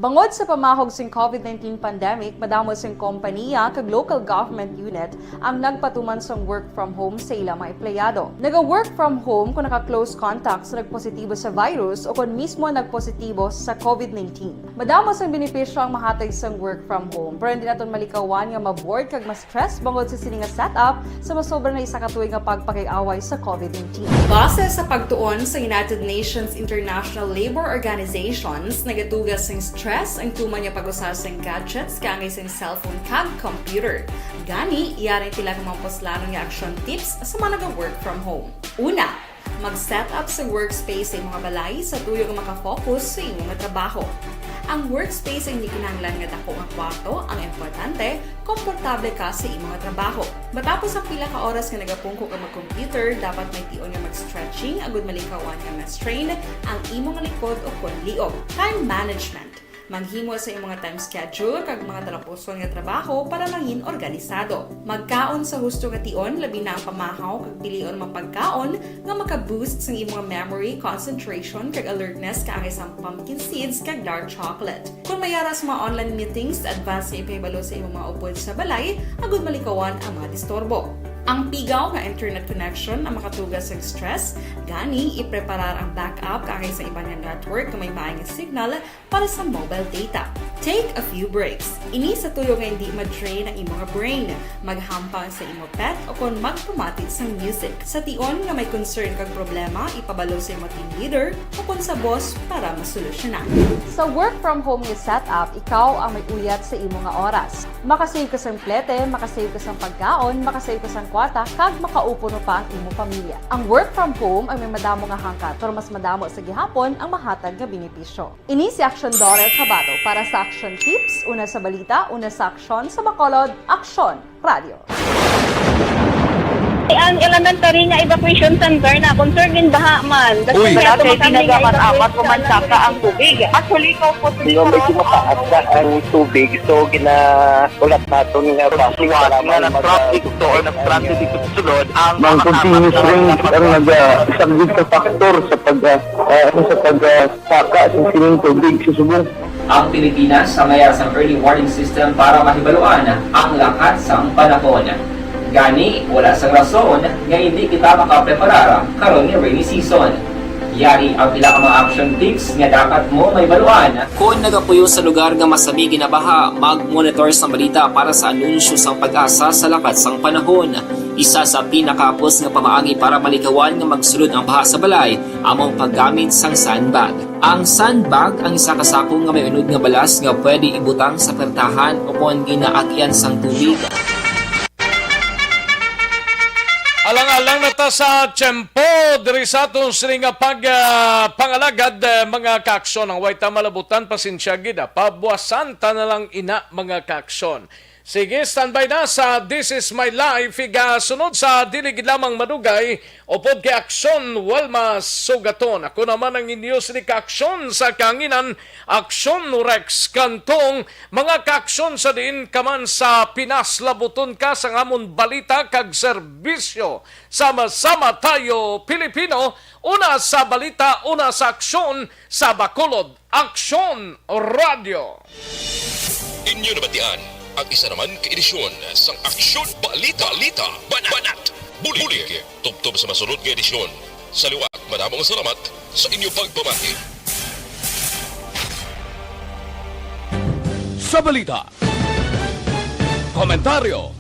Bangod sa pamahog sing COVID nineteen pandemic, madamo sing kompaniya kag local government unit ang nagpatuman sang work from home sa ila mga empleyado. Naga-work from home kon naka-close contact sa nagpositibo sa virus o kon mismo nagpositibo sa COVID nineteen. Madamo sang benepisyo ang mahatag sang work from home, pero hindi naton malikawan nga ma-bored kag ma-stress bangod sa sini nga setup sa masobra na isa ka tuig nga pagpakig-away sa COVID nineteen. Base sa pagtuon sa United Nations International Labor Organizations, nagatuga sing stress ang tuman nga pag-usa sing gadgets kaangay sing cellphone kag computer. Gani, yari tila ka mga puslanon nga action tips sa mga naga-work from home. Una, mag-set up sa workspace sa imong balay sa tuyo nga maka-focus sa imong trabaho. Ang workspace ay hindi kinahanglan nga dako nga kwarto, ang importante, komportable ka sa imong trabaho. Matapos ang pila ka oras nga nagapungko ka mag-computer, dapat may tion nga mag-stretching agud malikawan nga ma-strain ang imong likod o kon liog. Time management. Maghimo sa imong time schedule kag mga talapuson nga trabaho para mangin organisado. Magkaon sa husto nga tion, labi na ang pamahaw kag pilion mga pagkaon nga maka-boost sang imong memory, concentration, kag alertness kaangay sang pumpkin seeds kag dark chocolate. Kon may ara sa mga online meetings, advance nga ipahibalo sa imong mga upod sa balay agud malikawan ang mga disturbo. Ang pigaw nga internet connection ang makatuga sa stress, gani ipreparar ang backup kaangay sa iban nga network nga may maay nga signal para sa mobile data. Take a few breaks. Ini sa tuyo nga hindi ma-drain ang imo nga brain, maghampang sa imo pet o kon magpamati sang music. Sa tion nga may concern kag problema, ipabalo sa imo team leader o kon sa boss para masolusyonan. Sa work from home nga setup, ikaw ang may uyat sa imo nga oras. Makasave ka sang plete, makasave ka sang pagkaon, makasave ka sang kwarta, kag makaupo mo pa ang imo pamilya. Ang work from home ang may madamo nga hangkat, pero mas madamo sa gihapon ang mahatag nga benepisyo. Ini si Action Dorer Cabato para sa Action Tips, una sa balita, una sa aksyon, sa Bacolod, Aksyon Radio. Ang elementary nga evacuation center na concern in baha man. Uy. Wala kay tinaga man, apat ko man saka ang tubig. Actually, ikaw po, Sino medyo mataas na ang tubig, so ginaulat naton nga bus Suwat nga nag-traffic to or nag-transit dito sa sulod ang Ang mga continuous apat na rain ang nagsagot sa factor sa pag, ah, ah, ano, sa pag, ah, saka sa sining tubig sa subong. Ang Pilipinas sa mayar sang early warning system para mahibaluan ang lakat sang panahon. Gani, wala sang rason nga hindi kita makapreparar karon nga rainy season. Yari ang pila ka mga action tips nga dapat mo mahibaluan. Kon nagapuyo sa lugar nga masami ginabaha, mag-monitor sang balita para sa anunsyo sang PAGASA sa lakat sang panahon. Isa sa pinakahapos nga pamaagi para malikawan nga magsulod ang baha sa balay amo ang paggamit sang sandbag. Ang sandbag ang isa ka sako nga may unod nga balas nga pwede ibutang sa pertahan o kon ginaagyan sang tubig. Alang-alang na ta sa tiyempo diri sa aton sini nga pag, ah, pangalagad, eh, mga kaaksyon. Ang way ta malabutan, pasensya gid, ah. Pabuasan ta na lang ina, mga kaaksyon. Sige, standby na sa This Is My Life. Igasunod sa dili gid lamang madugay, upod kay Aksyon Walma Sugaton. Ako naman ang inyo sini kaaksyon sa kahanginan, Aksyon Rex Cantong. Mga kaaksyon, sa diin ka man sa Pinas, labuton ka sang amon balita kag serbisyo. Sama-sama tayo, Pilipino, una sa balita, una sa aksyon, sa Bacolod Aksyon Radio. Inyo nabatian ang isa naman ka edisyon sang Aksyon Balita, Balita Banat, Banat, Bulig. Bulig. Tubtob sa masunod nga edisyon. Sa liwat, madamo nga salamat sa inyo pagpamati. Sa balita, komentaryo,